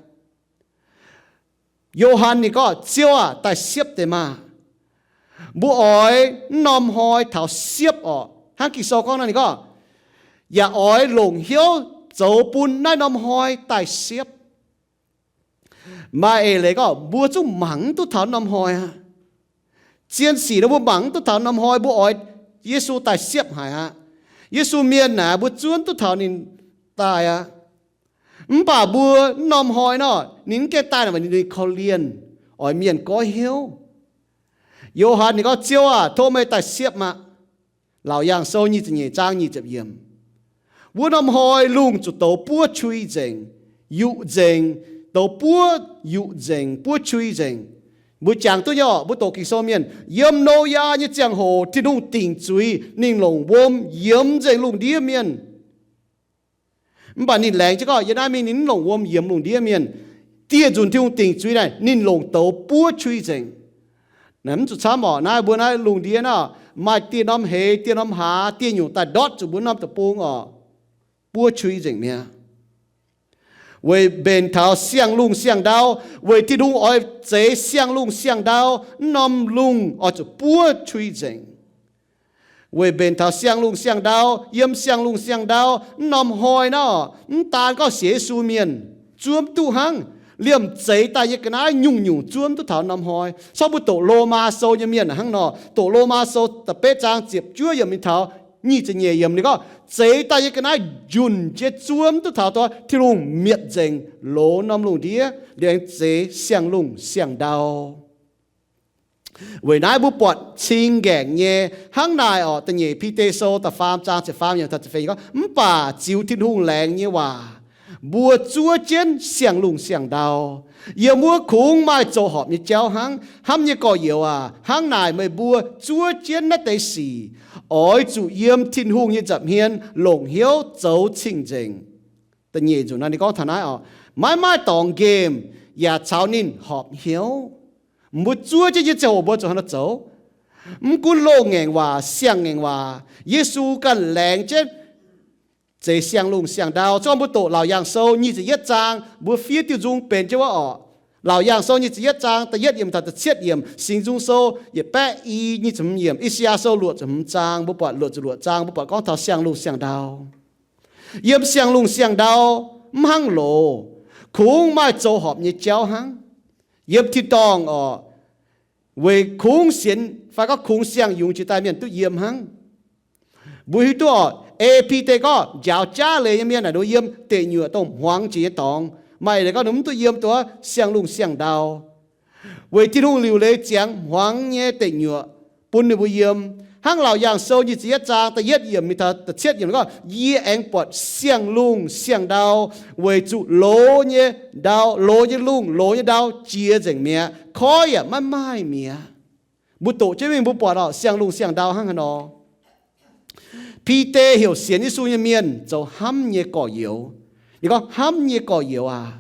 Yo^han ninh gorngv, Ziouv aah, daaih siepv deix maah! Mbuo oix norm hnoi taux siepv orqc. Hnangv Ging-Sou gorngv nor ninh gorngv, yaac oix longc hnyouv zoux bun naaiv norm hnoi daaih siepv. Maaih eix leiz gorngv mbuo zungv mangc mv duqv taux norm hnoi aqv. Zien sic nor mbuo mangc mv duqv taux norm hnoi mbuo oix Yesu daaih siepv haic aqv. Yesu mienh naaic mbuo zuov duqv taux ninh daaih aqv. Mv baac mbuo mv norm hnoi nor, ninh mv gaengh daaih nor, ninh korv-lienh, oix mienh goiv hnyouv. Yo^han ninh gorngv, Ziouv aah, tov meih daaih siepv maah! Laauc Yaangh Sou nyic ziepc nyeic zaang nyic ziepc yiemc. Wuov norm hnoi lungh zuqc douz buov qui nzengc, yuqc nzengc, douz buov yuqc nzengc, buov qui nzengc. Mbuo jangx duqv nyei orqc, mbuo doqc Ging-Sou mienh, yiem Noyaa nyei ziangh hoc Tin-Hungh dingc zuiz, ninh longc wuom yiemx nzengc lungh ndiev mienh. Mv baac ninh laengz jienv gorngv yiem naaiv mingh ninh mv longc wuom yiemx lungh ndiev mienh. Dieh nzunc Tin-Hungh dingc zuiz naaic, ninh longc douz buov qui nzengc. Naaic mv zuqc camv orqc, naaiv mbuo naaiv lungh ndiev naaiv maaih dieh norm hleix, dieh norm hlaax, dieh nyungc daaih ndortv zuqc mbuo norm deic-bung orqc. Buov qui nzengc mi'aqv. Weic mbenc taux siang-lungh siang-ndau, weic Tin-Hungh oix zeix siang-lungh siang-ndau, mv norm lungh oix zuqc buov qui nzengc. Weic mbenc taux siang-lungh siang-ndau, yiem siang-lungh siang-ndau, mv norm hnoi naaiv, mv daan gorngv sienx Yesu mienh zuov duqv hnangv, liemh zeix daaih nyei ga'naaiv nyungc-nyungc zuov duqv taux norm hnoi. Sortv mbuo doqc Lomaa Sou nyei mienh hnangv nor, doqc Lomaa Sou da'betv zaang ziepc juov yiemc mingh taux nyic ziepc nyeic yiemc ninh gorngv, zeix daaih nyei ga'naaiv njunc jiex zuov duqv taux dongh Tin-Hungh mietc nzengc loz norm lungh ndiev, liemh aengx zeix siang-lungh siang-ndau. Weic naaiv mbuo buatc cing-ngaengc nyei hnangv naaic orqc. Da'nyeic Bide Sou da'faam zaang ziepc faam yiemc taux ziepc feix gorngv, mv baac ziux Tin-Hungh laengz nyei waac, mbuo zuov jienv siang-lungh siang-ndau. Yiem wuov kungx maaih zoux horpc nyei jauv hnangv. Hnamv nyei gorx-youz aac, hnangv naaic meih mbuo zuov jienv naaiv deix sic oix zuqc yiem Tin-Hungh nyei nza'hmien longc hnyouv zoux cing-nzengc. Da'nyeic nzunc naaiv ninh gorngv taux naaiv orqc, maiv maaih dorngx nqemh yaac caux ninh horpc hnyouv. Mbuo zuov jienv nyei ziangh hoc mbuo zuqc hnangv naaiv zoux. Mv gunv loz-ngaengc waac, siang-ngaengc waac, Yesu ganh laengz jienv zeix siang-lungh siang-ndau. Zorqv mbuo doqc Laauc Yaangh Sou nyic ziepc yietv zaang, mbuo fiev diuh nzung benx jienv wuov orqc. Laauc Yaangh Sou nyic ziepc yietv zaang da'yietv yiemc taux da'cietv yiemc, Singx Nzung Sou yietc baeqv i nyic ziepc hmz yiemc, I^saa^yaa Sou luoqc ziepc hmz zaang, mbuo buatc luoqc ziepc luoqc zaang, mbuo buatc gorngv taux siang-lungh siang-ndau. Yiem siang-lungh siang-ndau mv hnangv loz, kungx maaih zoux horpc nyei jauv hnangv. Yiem tin-dorngh orqc, weic kungx sienx fai gorngv kungx siang-yungz jiex daaih mienh duqv yiem hnangv. Mbuo hiuv duqv orqc, E Bide gorngv njaaux jaav leiz nyei mienh naaic nor yiem deic nyuoqc dongh hmuangx jiex nyei dorngx. Maaih leiz gorngv ninh mv duqv yiem duqv siang-lungh siang-ndau, weic Tin-Hungh liuc leiz ziangx hmuangx nyei deic nyuoqc bun ninh mbuo yiem. Hnangv Laauc Yaangh Sou nyic ziepc yietv zaang da'yietv yiemc mingh taux da'cietv yiemc gorngv, Yie aengx buatc siang-lungh siang-ndau, weic zuqc loz nyei ndau, loz nyei lungh, loz nyei ndau jiex nzengc mi'aqv. Koiv yaac maiv maaih mi'aqv. Mbuo doqc jienv mingh mbuo buatc orqc, siang-lungh siang-ndau hnangv haaix nor. Bide heuc sienx Yesu nyei mienh zoux hnamv nyei gorx-youz. Ninh gorngv, Hnamv nyei gorx-youz aac.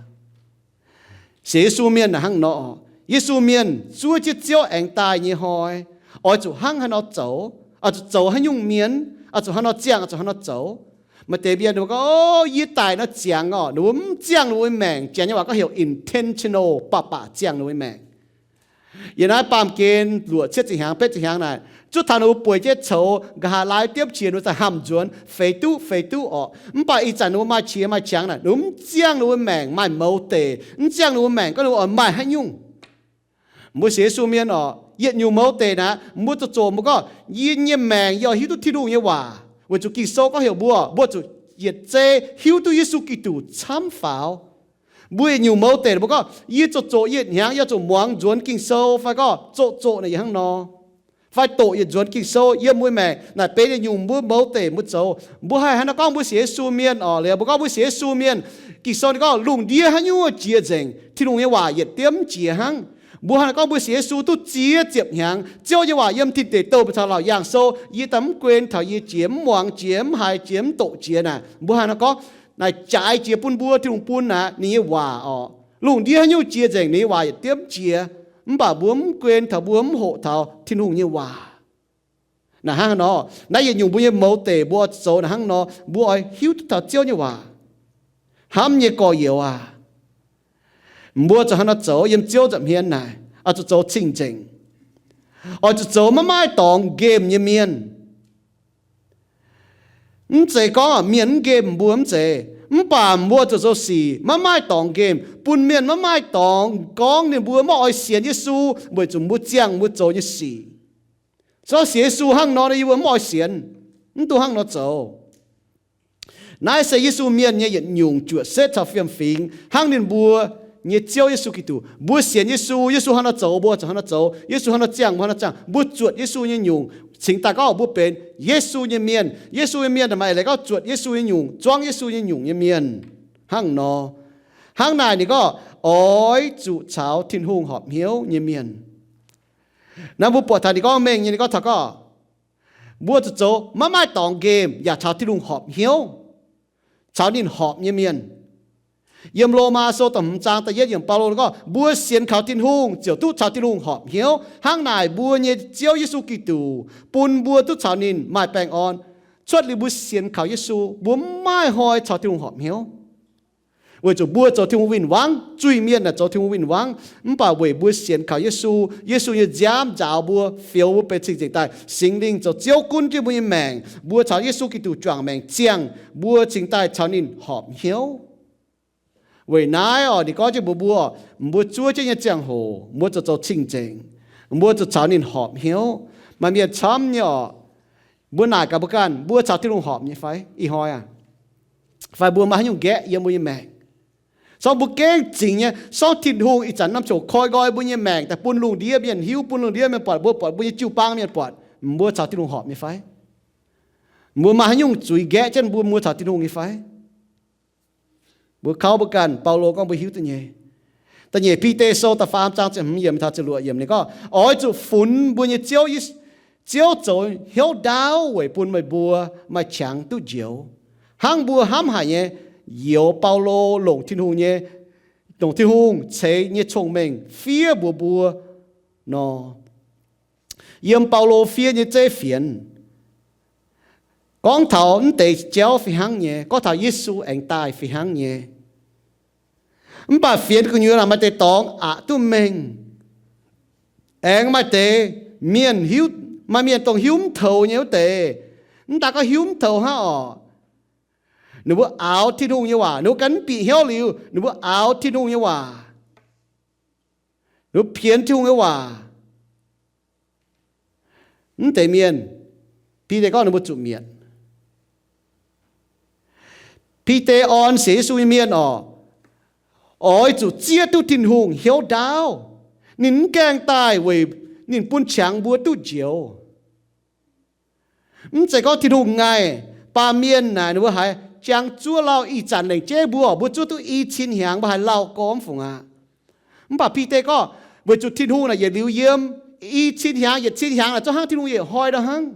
Sienx Yesu mienh naaic hnangv nor, Yesu mienh zuov jienv Ziouv aengx daaih nyei hnoi, oix zuqc hnangv haaix nor zoux, oix zuqc zoux haaix nyungc mienh, oix zuqc hnangv haaix nor ziangh, oix zuqc hnangv haaix nor zoux. Maaih deix mienh ninh mbuo gorngv, Yie daic nor ziangx orqc, ninh mbuo mv ziangh ninh mbuo nyei maengc. Janx nyei waac gorngv heuc intentional, baac baac ziangh ninh mbuo nyei maengc. Yiem naaiv baamh gen luoqc cietv ziepc hnyangx, betv ziepc hnyangx naaic, zuov taux ninh mbuo bueix jienv coux, nqa'haav laai diemv qiex ninh mbuo za'gengh hamh nzuonx, feix duqv feix duqv orqc. Mv baac ih zanc ninh mbuo maaih qiex maaih qangx naaic, ninh mbuo mv ziangh ninh mbuo maengc maaih mouz deic, mv ziangh ninh mbuo maengc gorngv ninh mbuo oix maaih haaix nyungc. Mbuo sienx Yesu mienh orqc, yietc nyungc mouz deic naaic, mbuo zoqc zoqc mbuo gorngv, Yie nyei maengc yie oix hiuv duqv Tin-Hungh nyei waac, weic zuqc Ging-Sou gorngv heuc mbuo, mbuo zuqc yietc zei hiuv duqv Yesu Giduc camv faaux. Mbuo yietc nyungc mouz deic mbuo gorngv, Yie zoqc zoqc yietc hnyangx yie zuqc muangx nzuonx Ging-Sou, fai gorngv zoqc zoqc naaic yietc hnangv nor, fai doqc yietc nzuonx Ging-Sou yiem mbuo maengc. Naaic benx yietc nyungc mbuo mouz deic mbuo zoux. Mbuo haih hnangv naaiv gorngv mbuo sienx Yesu mienh orqc, liuz mbuo gorngv mbuo sienx Yesu mienh, Ging-Sou ninh gorngv lungh ndiev haaix nyungc jiex nzengc, Tin-Hungh nyei waac yietc diemv jiex hnangv. Mbuo hnangv naaiv gorngv mbuo sienx Yesu duqv ziex ziepc hnyangx, Ziouv nyei waac yiem tin deic douh mbuo taux Laauc Yaangh Sou, yie daaih mv guen taux yie jiex, mv muangx jiex, mv haiz jiex, mv doqc jiex naaic, mbuo hnangv naaiv gorngv naaic jaaix jiex bun mbuo, Tin-Hungh bun naaic ninh nyei waac orqc. Lungh ndiev haaix nyungc jiex nzengc, ninh nyei waac yietc diemv jiex. Mv baac mbuo mv guen taux, mbuo mv hoqc taux Tin-Hungh nyei waac. Naaic hnangv nor, naaiv yietc nyungc mbuo nyei mouz deic mbuo zoux naaic hnangv nor, mbuo oix hiuv duqv taux Ziouv nyei waac. Hnamv nyei gorx-youz aac, mbuo zuqc hnangv nor zoux yiem Ziouv nza'hmien naaic, oix zuqc zoux cing-nzengc. Oix zuqc zoux maiv maaih dorngx nqemh nyei mienh. Mv zeiz gorngv mienh mv nqemh mbuo mv zeiz, mv baac mbuo zuqc zoux sic maiv maaih dorngx nqemh, bun mienh maiv maaih dorngx gorngv ninh mbuo maiv oix sienx Yesu, weic zuqc mbuo ziangh mbuo zoux nyei sic. Se gorngv sienx Yesu hnangv nor, yie mbuo mv oix sienx, mv dungx hnangv nor zoux. Naaiv se Yesu mienh nyei yietc nyungc juoqc setv caux fiem fingx hnangv ninh mbuo nyei Ziouv Yesu Giduc. Mbuo sienx Yesu, Yesu hnangv nor zoux, mbuo zuqc hnangv nor zoux. Yesu hnangv nor ziangh, mbuo hnangv nor ziangh. Mbuo zuotc Yesu nyei nyungc, cingx daaih gorngv mbuo benx Yesu nyei mienh. Yesu nyei mienh maaih leiz gorngv zuotc Yesu nyei nyungc, zuangv Yesu nyei nyungc nyei mienh. Hnangv nor, hnangv naaic ninh gorngv oix zuqc caux Tin-Hungh horpc hnyouv nyei mienh. Naaiv mbuo buatc taux ninh gorngv mengh nyei, ninh gorngv taux gorngv mbuo zuqc zoux maiv maaih dorngx nqemh yaac caux Tin-Hungh horpc hnyouv, caux ninh horpc nyei mienh. Yiem Lomaa Sou da'hmz zaang da'yietv yiemc, Baulo gorngv, mbuo sienx kaux Tin-Hungh ziouc duqv caux Tin-Hungh horpc hnyouv. Hnangv naaic mbuo nyei Ziouv Yesu Giduc bun mbuo duqv caux ninh maaih baengh orn. Cuotv liuz mbuo sienx kaux Yesu, mbuo mv maaih hnoi caux Tin-Hungh horpc hnyouv. Weic zuqc mbuo zoux Tin-Hungh win-wangv, zuiz-mienh naaic zoux Tin-Hungh win-wangv. Mv baac weic mbuo sienx kaux Yesu, Yesu nyei nziaamv nzaaux mbuo, fioux mbuo benx cing-nzengc daaih. Singx Lingh zoux Ziouv gunv jienv mbuo nyei maengc. Mbuo caux Yesu Giduc juangc maengc ziangh, mbuo cingx daaih caux ninh horpc hnyouv. Weic naaiv oc, ninh gorngv jienv mbuox mbuo, mbuo zuov jienv nyei ziangh hoc mbuo zuqc zoux cing-nzengc, mbuo zuqc caux ninh horpc hnyouv. Maaih mienh camv nyei oc, mbuo naaic gaax mbuo ganh, mbuo caux Tin-Hungh horpc nyei fai ih hnoi aac? Fai mbuo maaih haaix nyungc nqaeqv yiem mbuo nyei maengc? Sorng mbuo gengh zingx nyei, sorng Tin-Hungh ih zanc norm ziouc koi nqoi mbuo nyei maengc daaih bun lungh ndiev mienh hiuv, bun lungh ndiev mienh buatc, mbuo buatc, mbuo nyei jiu-baang mienh buatc, mbuo caux Tin-Hungh horpc nyei fai? Mbuo maaih haaix nyungc zuiz nqaeqv jienv mbuo, mbuo caux Tin-Hungh nyei fai? Mbuo kauv mbuo ganh, Baulo gorngv mbuo hiuv duqv nyei. Da'nyeic Bide Sou da'faam zaang ziepc hmz yiemc taux ziepc luoqc yiemc ninh gorngv, oix zuqc funx mbuo nyei Ziouv, Ziouv zoux hnyouv ndaauv weic bun meih mbuo maaih qangx duqv njoux, hnangv mbuo hnamv haic nyei youz Baulo longc Tin-Hungh nyei, longc Tin-Hungh ceix nyei cong-mengh fiev mbuox mbuo nor. Yiem Baulo fiev nyei zeiv fienx gorngv taux mv deix jauv fih hnangv nyei, gorngv taux Yesu aengx daaih fih hnangv nyei. Mv baac fienx gu'nyuoz naaic maaih deix dorngx aqc duqv mengh. Aengx maaih deix mienh hiuv, maaih mienh dongh hiuv mv toux nyei wuov deix. Mv daaih gorngv hiuv mv toux hnangv orqc, ninh mbuo aaux Tin-Hungh nyei waac, ninh mbuo ganh mv bieqc hnyouv liuz, ninh mbuo aaux Tin-Hungh nyei waac, ninh mbuo pienx Tin-Hungh nyei waac. Mv deix mienh, Bide gorngv ninh mbuo zuqc mietc. Bide orn sienx Yesu nyei mienh orqc, Oix zuqc zieqv duqv Tin-Hungh hnyouv ndaauv. Ninh mv gaengh daaih weic ninh bun qangx mbuo duqv njoux. Mv zeiz gorngv Tin-Hungh ngaih, baamh mienh naaic ninh mbuo haiz jangx zuov lauh ih zanc lengc jeiv mbuo, mbuo zuov duqv i cin hnyangx mbuo haiz lauh gormx fungc aqv. Mv baac Bide gorngv, weic zuqc Tin-Hungh naaic yietc liuz yiem, i cin hnyangx yietc cin hnyangx naaic zungv hnangv Tin-Hungh yietc hnoi nor hnangv.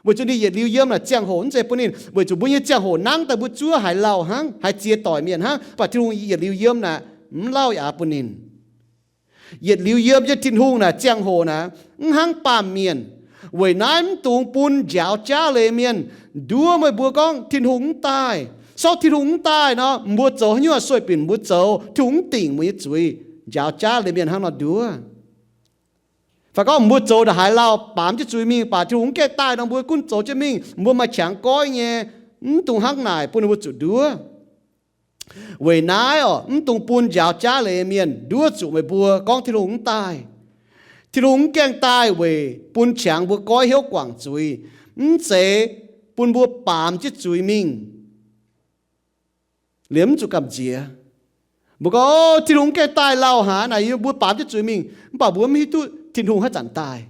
Weic zuqc ninh yietc liuz yiem naaic ziangh hoc mv zeiz bun ninh, weic zuqc mbuo nyei ziangh hoc nangv daaih mbuo zuov haiz lauh hnangv, haiz ziex doic mienh hnangv, mv baac Tin-Hungh yietc liuz yiem naaic mv lauh yaac bun ninh. Yietc liuz yiem nyei Tin-Hungh naaic ziangh hoc naaic mv hnangv baamh mienh. Weic naaiv mv dungx bun njaaux jaav leiz mienh nduov meih mbuo gorngv Tin-Hungh mv daaih. Sortv Tin-Hungh mv daaih nor, mbuo zoux haaix nyungc sueih binc mbuo zoux, Tin-Hungh mv dingc mbuo nyei zuiz. Njaaux jaav leiz mienh hnangv nor nduov. Fai gorngv mbuo zoux ndongc haaix lauh baamz jienv zuiz mingh, mv baac Tin-Hungh mv gaengh daaih nor, mbuo gunv zoux jienv mingh, mbuo maaih qangx goiv nyei, mv dungx hnangv naaic bun ninh mbuo zuqc nduov. Weic naaiv orqc, mv dungx bun njaaux jaav leiz mienh nduov zuqc meih mbuo gorngv Tin-Hungh mv daaih. Tin-Hungh mv gaengh daaih weic bun qangx mbuo goiv hnyouv guangc zuiz, mv zeiz bun mbuo baamz jienv zuiz mingh. Liemh mv zuqc gamh nziex. Mbuo gorngv, Tin-Hungh mv gaengh daaih lauh haic naaic, mbuo baamz jienv zuiz mingh, mv baac mbuo mv hiuv duqv Tin-Hungh haaix zanc daaih.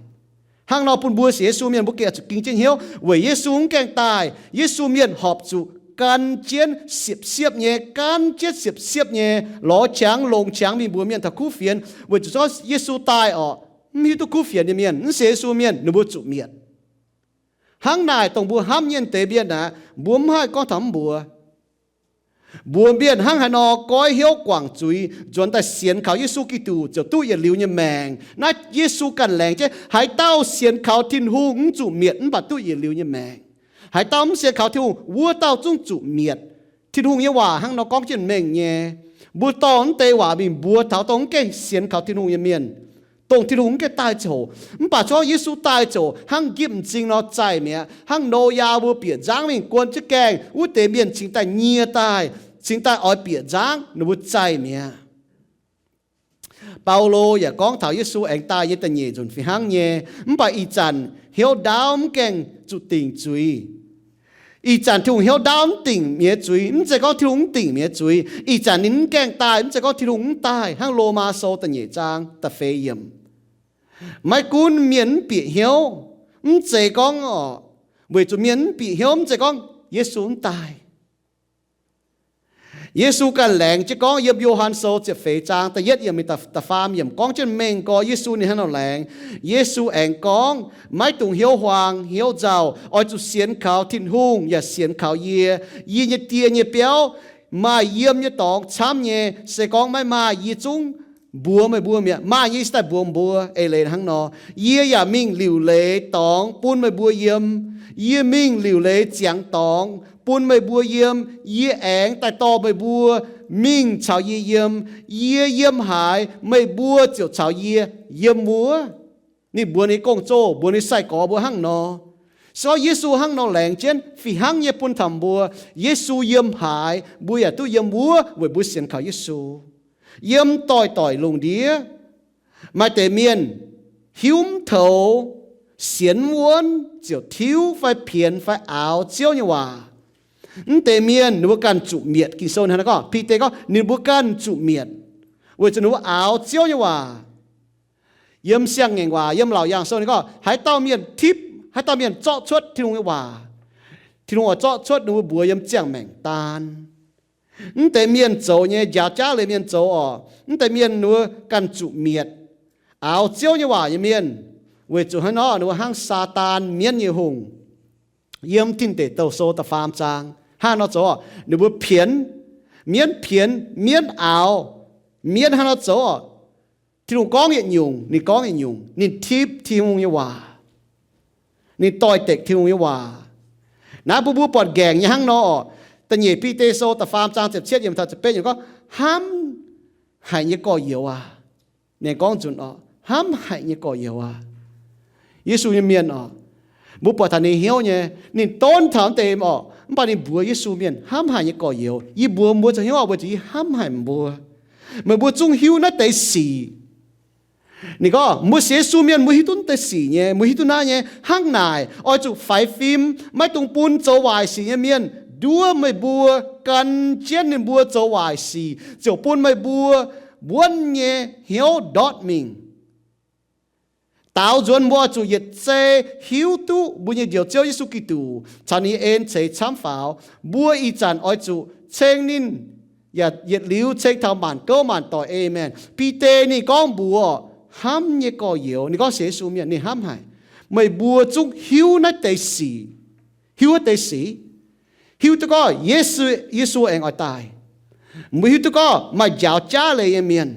Hnangv nor bun mbuo sienx Yesu mienh mbuo gengh zuqc ging jienv hnyouv weic Yesu mv gaengh daaih, Yesu mienh horpc zuqc gan jienv siepv-siepv nyei, gan jienv siepv-siepv nyei, lorz qangx longc qangx mingh mbuox mienh taux kuv fienx, weic zuqc zorqv Yesu daaih orqc, mv hiuv duqv kuv fienx nyei mienh, mv sienx Yesu mienh, ninh mbuo zuqc mietc. Hnangv naaic dongh mbuo hnamv nyei deix mienh aqv, mbuo mv haih gorngv taux mv mbuox. Mbuox mienh hnangv haaix nor goiv hnyouv guangc zuiz, nzuonx daaih sienx kaux Yesu Giduc ziouc duqv yietc liuz nyei maengc. Naaiv Yesu ganh laengz jienv, haaix dauh sienx kaux Tin-Hungh mv zuqc mietc mv baac duqv yietc liuz nyei maengc. Haaix dauh mv sienx kaux Tin-Hungh, wuov dauh zungv zuqc mietc. Tin-Hungh nyei waac hnangv nor gorngv jienv mengh nyei. Mbuo dorh naaiv deix waac mingh mbuox taux dongh mv gaengh sienx kaux Tin-Hungh nyei mienh, dongh Tin-Hungh mv gaengh daaih ziouc, mv baac corc Yesu daaih ziouc hnangv njipv m'zing nor zaih mi'aqv. Hnangv Noyaa mbuo bieqc nzangv mingh guon jienv gaengh, wuov deix mienh cingx daaih nyie daaih, cingx daaih oix bieqc nzangv, ninh mbuo zaih mi'aqv. Baulo yaac gorngv taux Yesu aengx daaih nyei da'nyeic nzunc fih hnangv nyei, mv baac ih zanc hnyouv ndaauv mv gaengh zuqc dingc zuiz. Ih zanc Tin-Hungh hnyouv ndaauv mv dingc mienh zuiz, mv zeiz gorngv Tin-Hungh mv dingc mienh zuiz. Ih zanc ninh mv gaengh daaih, mv zeiz gorngv Tin-Hungh mv daaih. Hnangv Lomaa Sou da'nyeic zaang da'feix yiemc, maiv gunv mienh mv bieqc hnyouv, mv zeiz gorngv orqc, weic zuqc mienh mv bieqc hnyouv, mv zeiz gorngv Yesu mv daaih. Yesu ganh laengz jienv gorngv yiem Yo^han Sou ziepc feix zaang da'yietv yiemc mingh da'faam yiemc gorngv jienv mengh gorx Yesu ninh hnangv nor laengz. Yesu aengx gorngv, maiv dungx hnyouv huaang hnyouv nzauh, oix zuqc sienx kaux Tin-Hungh yaac sienx kaux yie. Yie nyei Die nyei biauv maaih yiem nyei dorngx camv nyei. Se gorngv maiv maaih, yie zungv mbuox meih mbuo mi'aqv. Maaih nyei yie se daaih mbuox mbuo. Eix leiz hnangv nor, yie yaac mingh liuc leiz dorngx bun meih mbuo yiem. Yie mingh liuc leiz ziangx dorngx bun meih mbuo yiem. Yie aengx daaih dorh meih mbuo mingh caux yie yiem. Yie yiem haaix, meih mbuo ziouc caux yie yiem wuov. Ninh mbuox ninh nyei gong-zoh, mbuox ninh sai-gorx mbuo hnangv nor. Se gorngv Yesu hnangv nor laengz jienv fih hnangv nyei bun taux mbuo, Yesu yiem haaix, mbuo yaac duqv yiem wuov weic mbuo sienx kaux Yesu. Yiem doix-doix lungh ndiev, maaih deix mienh hiuv mv toux, sienx mv wuonv, ziouc tiuv fai pienx fai aaux Ziouv nyei waac. Mv deix mienh ninh mbuo ganh zuqc mietc. Ging-Sou hnangv naaiv gorngv, Bide gorngv ninh mbuo ganh zuqc mietc, weic zuqc ninh mbuo aaux Ziouv nyei waac. Yiem Siang-Ngaengc Waac, yiem Laauc Yaangh Sou ninh gorngv, haaix dauh mienh tipv, haaix dauh mienh zorqv cuotv Tin-Hungh nyei waac, Tin-Hungh oix zorqv cuotv ninh mbuo mbuox yiem ziangh maengc daan. Mv deix mienh zoux nyei, njaaux jaav leiz mienh zoux orqc, mv deix mienh ninh mbuo ganh zuqc mietc. Aaux Ziouv nyei waac nyei mienh, weic zuqc hnangv nor ninh mbuo hnangv Saadaan, mienv nyei hungh. Yiem Tin Deic Douh Sou da'faam zaang hnangv nor zoux orqc, ninh mbuo pienx, mienv pienx, mienv aaux, mienv hnangv nor zoux orqc. Tin-Hungh gorngv yietc nyungc, ninh gorngv yietc nyungc, ninh tipv Tin-Hungh nyei waac, ninh doix-dekc Tin-Hungh nyei waac. Naaiv bun mbuo buatc nqaengc nyei hnangv nor orqc. Da'nyeic Bide Sou da'faam zaang ziepc cietv yiemc taux ziepc betv yiemc gorngv, hnamv haic nyei gorx-youz aac. Ninh gorngv nzunc orqc, hnamv haic nyei gorx-youz aac. Yesu nyei mienh orqc, mbuo buatc taux ninh hnyouv nyei, ninh donv taux mv deix orqc, mv baac ninh mbuox Yesu mienh, hnamv haic nyei gorx-youz, yie mbuox mbuo zoux hnyouv oc, weic zuqc yie hnamv haic mbuo. Meih mbuo zungv hiuv naaiv deix sic. Ninh gorngv, mbuo sienx Yesu mienh mbuo hiuv duqv naaiv deix sic nyei, mbuo hiuv duqv naaiv nyei. Hnangv naaic, oix zuqc faix fim, maiv dungx bun zoux waaic sic nyei mienh nduov meih mbuo. gan jienv ninh mbuo zoux waaic sic, ziouc bun meih mbuo wuonv nyei hnyouv ndortv mingh. Daaux nzuonx mbuo oix zuqc yietc zei hiuv duqv mbuo nyei Njoux Ziouv Yesu Giduc caux ninh nyei en ceix camv faaux. Mbuo ih zanc oix zuqc ceng ninh, yaac yietc liuz ceng taux maanc gouv maanc doic. Aamen. Bide ninh gorngv mbuox hnamv nyei gorx-youz, ninh gorngv sienx Yesu mienh, ninh hnamv haic, meih mbuo zungv hiuv naaiv deix sic, hiuv naaiv deix sic, hiuv duqv gorngv Yesu, Yesu aengx oix daaih. Mbuo hiuv duqv gorngv maaih njaaux jaav leiz nyei mienh.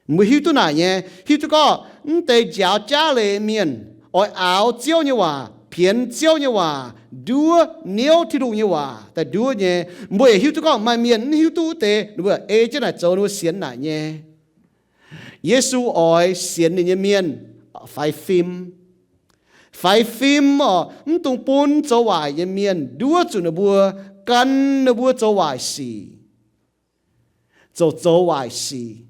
Mbuo hiuv duqv naaic nyei, hiuv duqv gorngv mv deix njaaux jaav leiz mienh oix aaux Ziouv nyei waac, pienx Ziouv nyei waac, nduov niouv Tin-Hungh nyei waac daaih nduov nyei. Mbuo yaac hiuv duqv gorngv maaih mienh mv hiuv duqv wuov deix, ninh mbuo ei jienv naaic zoux, ninh mbuo sienx naaic nyei. Yesu oix sienx ninh nyei mienh faix fim. Faix fim oc, mv dungx bun zoux waaic nyei mienh nduov zuqc ninh mbuo, gan ninh mbuo zoux waaic sic, zoux, zoux waaic sic.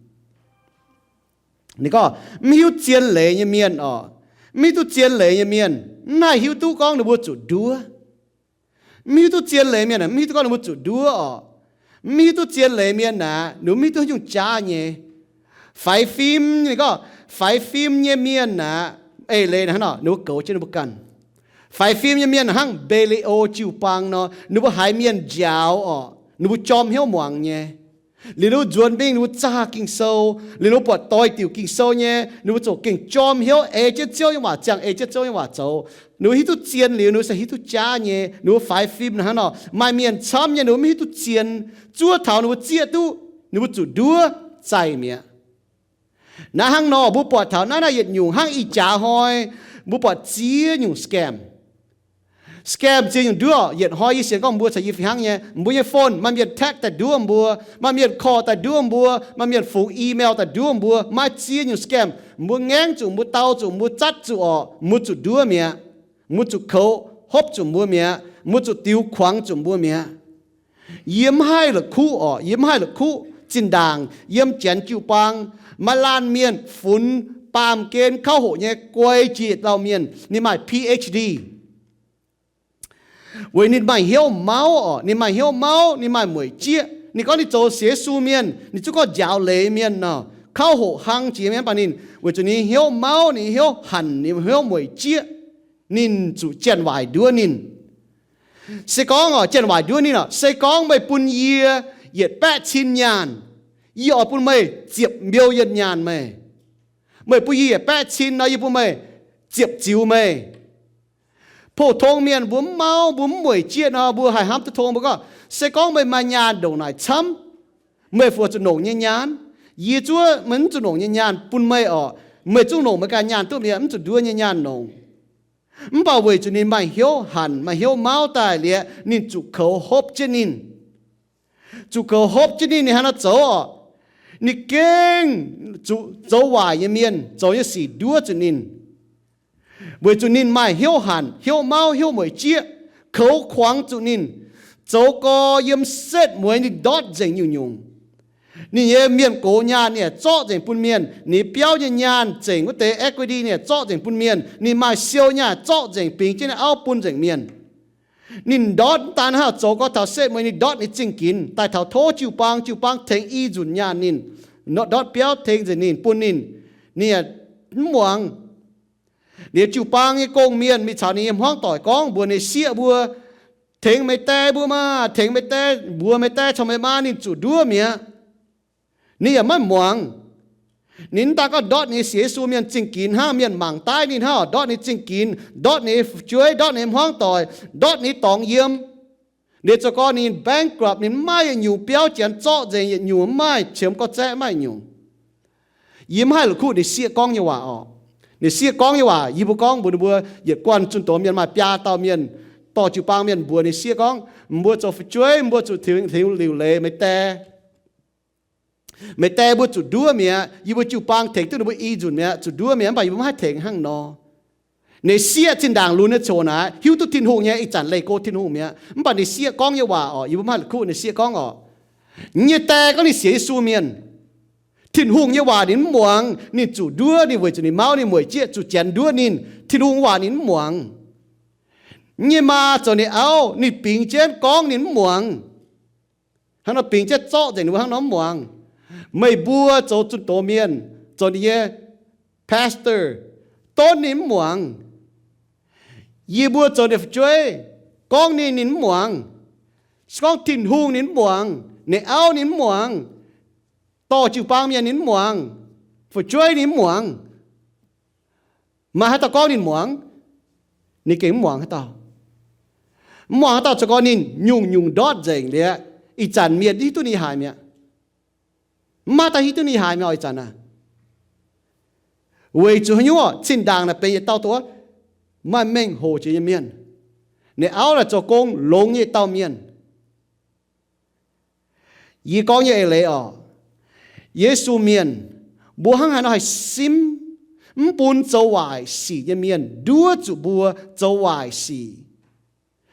Ninh gorngv mv hiuv zien leiz nyei mienh oc, mv hiuv duqv zien leiz nyei mienh mv haih hiuv duqv gorngv ninh mbuo zuqc nduov. Mv hiuv duqv zien leiz mienh aeqv, mv hiuv duqv gorngv ninh mbuo zuqc nduov oc. Mv hiuv duqv zien leiz mienh aeqv, ninh mbuo mv hiuv duqv haaix nyungc jaav nyei. Faix fim, ninh gorngv faix fim nyei mienh aeqv, eix leiz hnangv nor, ninh mbuo goux jienv ninh mbuo ganh. Faix fim nyei mienh hnangv Mbe^li^o jiu-baang nor, ninh mbuo haiz mienh njaaux oc, ninh mbuo jorm hnyouv muangx nyei. Liuz ninh mbuo nzuonx mingh, ninh mbuo zaah Ging-Sou, liuz ninh mbuo buatc doix diuc Ging-Sou nyei, ninh mbuo ziouc gengh jorm hnyouv ei jienv Ziouv nyei waac, ziangh ei jienv Ziouv nyei waac zoux. Ninh mbuo hiuv duqv zien liuz, ninh mbuo se hiuv duqv jaav nyei. Ninh mbuo faix fim hnangv nor, maaih mienh camv nyei, ninh mbuo mv hiuv duqv zien, zuov taux ninh mbuo zieqv duqv, ninh mbuo zuqc nduov zaih mi'aqv. Naaiv hnangv nor, mbuo buatc taux naaiv naaiv yietc nyungc hnangv ih jaax hnoi, mbuo buatc ziex nyungc scam. Scam ziex nyungc nduov, yietc hnoi yie sienx gorngv mbuo caux yie fih hnangv nyei, mbuo nyei phone maaih mienh text daaih nduov mbuo, maaih mienh call daaih nduov mbuo, maaih mienh fungx email daaih nduov mbuo, maaih ziex nyungc scam. Mbuo ngaengv zuqc, mbuo dau zuqc, mbuo zatv zuqc oc, mbuo zuqc nduov mi'aqv. Mbuo zuqc koux hopv zuqc mbuo mi'aqv. Mbuo zuqc diux kuangx zuqc mbuo mi'aqv. Yie mv haih la'kuqv oc, yie mv haih la'kuqv. Zinh ndaangc yiem Janx jiu-baang maaih laanh mienh funx baamh gen kauv hoqc nyei guei jiex dauh mienh, ninh maaih P H D. Weic ninh maaih hnyouv mauv oc, ninh maaih hnyouv mauv, ninh maaih mueic jieqv. Ninh gorngv ninh zoux sienx Yesu mienh, ninh zungv gorngv njaaux leiz mienh nor, kauv hoqc hlang jiex mienh, mv baac ninh weic zuqc ninh hnyouv mauv, ninh hnyouv hanc, ninh hnyouv mueic jieqv, ninh zuqc janx-waaic nduov ninh. Se gorngv oc, janx-waaic nduov ninh oc, se gorngv meih bun yie yietc baeqv cin nyaanh, yie oix bun meih ziepc million nyaanh meih. Meih bun yie yietc baeqv cin nor, yie bun meih ziepc ziux meih. Pou-tong mienh mbuo mv mauv, mbuo mv mueic jieqv nor, mbuo haih hnamv duqv tong. Mbuo gorngv, se gorngv meih maaih nyaanh ndongc naaic camv, meih fu zuqc nongc nyei nyaanh. Yie zuov meih mv zuqc nongc nyei nyaanh bun meih oc. Meih zungv nongc meih ganh nyaanh duqv mi'aqv, mv zuqc nduov nyei nyaanh nongc. Mv baac weic zuqc ninh maaih hnyouv hanc, maaih hnyouv mauv daaih liuz, ninh zuqc koux hopv jienv ninh. Zuqc koux hopv jienv ninh, ninh hnangv naaiv zoux oc. Ninh gengh zuqc zoux waaic nyei mienh zoux nyei sic nduov zuqc ninh. Weic zuqc ninh maaih hnyouv hanc, hnyouv mauv, hnyouv mueic jieqv, koux kuangx zuqc ninh. Zoux gorx yiem setv mueiz ninh ndortv nzengc nyungc-nyungc. Ninh nyei mienh gox nyaanh ninh yaac zorqv nzengc bun mienh. Ninh biauv nyei nyaanh nzengc wuov deix equity ninh yaac zorqv nzengc bun mienh. Ninh maaih siou nyaanh zorqv nzengc bingx jienv ninh auv bun nzengc mienh. Ninh ndortv mv daan hnangv, zoux gorx taux setv mueiz ninh ndortv ninh zingh ginx daaih taux tov jiu-baang, jiu-baang tengx i nzunc nyaanh ninh. Ndortv biauv tengx nzengc ninh bun ninh. Ninh yaac mv muangx. Ninh jiu-baang nyei gong-mienh mingh caux ninh nyei hmuangv doic gorngv mbuox ninh sieqv mbuo, tengx meih die mbuo maah, tengx meih die, mbuox meih die caux meih maa ninh zuqc nduov mi'aqv. Ninh yaac maiv muangx. Ninh mv daan gorngv ndortv ninh sienx Yesu mienh zingh ginx hnangv, mienh mangc daaih ninh hnangv, ndortv ninh zingh ginx, ndortv ninh fu'jueiv, ndortv ninh hmuangv doic, ndortv ninh dorngx yiem. Ninh zoux gorx ninh bankrupt, ninh mv maaih yietc nyungc, biauv janx zorqv nzengc yietc nyungc, mv maaih, qiemx gorx-zaeqv mv maaih nyungc. Yie mv haih la'kuqv ninh sieqv gorngv nyei waac oc. Ninh sieqv gorngv nyei waac, yie mbuo gorngv mbuox ninh mbuo, yietc guanh zunh doz mienh maaih biaa dauh mienh, dorh jiu-baang mienh mbuox ninh sieqv gorngv, mbuo zoux fu'jueiv mbuo zuqc tengx liuc leiz meih die. Meih die mbuo zuqc nduov mi'aqv. Yie mbuo jiu-baang tengx duqv ninh mbuo i nzunc mi'aqv, zuqc nduov mi'aqv, mv baac yie mbuo mv haih tengx hnangv nor. Ninh sieqv zinh ndaangc lunx nyei coc naaic, hiuv duqv Tin-Hungh nyei, ih zanc leih go Tin-Hungh mi'aqv. Mv baac ninh sieqv gorngv nyei waac oc, yie mbuo mv haih la'kuqv ninh sieqv gorngv oc. Yie nyei die gorngv ninh sienx Yesu mienh. Tin-Hungh nyei waac ninh mv muangx, ninh zuqc nduov ninh weic zuqc ninh mauv ninh mueic jieqv, zuqc janx nduov ninh. Tin-Hungh waac ninh mv muangx. Yie nyei maa zoux ninh auv, ninh bingx jienv gorngv ninh mv muangx. Hnangv nor bingx jienv zorqv nzengc ninh mbuo hnangv nor mv muangx. Meih mbuo zoux zunh doz mienh, zoux ninh nyei pastor, donv ninh mv muangx. Yie mbuo zoux ninh fu'jueiv, gorngv ninh, ninh mv muangx. Se gorngv Tin-Hungh ninh mv muangx, ninh auv ninh mv muangx, dorh jiu-baang mienh ninh mv muangx, fu'jueiv ninh mv muangx. Maaih haaix dauh gorngv ninh muangx? Ninh gengh mv muangx haaix dauh. Mv muangx haaix dauh zoux gorngv ninh nyungc-nyungc ndortv nzengc liuz, ih zanc mienh hiuv duqv ninh haaix mi'aqv. Mv maaih dauh hiuv duqv ninh haaix mi'aqv oc ih zanc aav. Weic zuqc haaix nyungc? Zinh ndaangc naaic benx yietc dauh dongh maaih mengh hoc jiex nyei mienh. Ninh auv naaic zoux gong longx nyei dauh mienh. Yie gorngv nyei eix leiz oc, Yesu mienh, mbuo hnangv haaix nor haih simv mv bun zoux waaic sic nyei mienh nduov zuqc mbuo zoux waaic sic,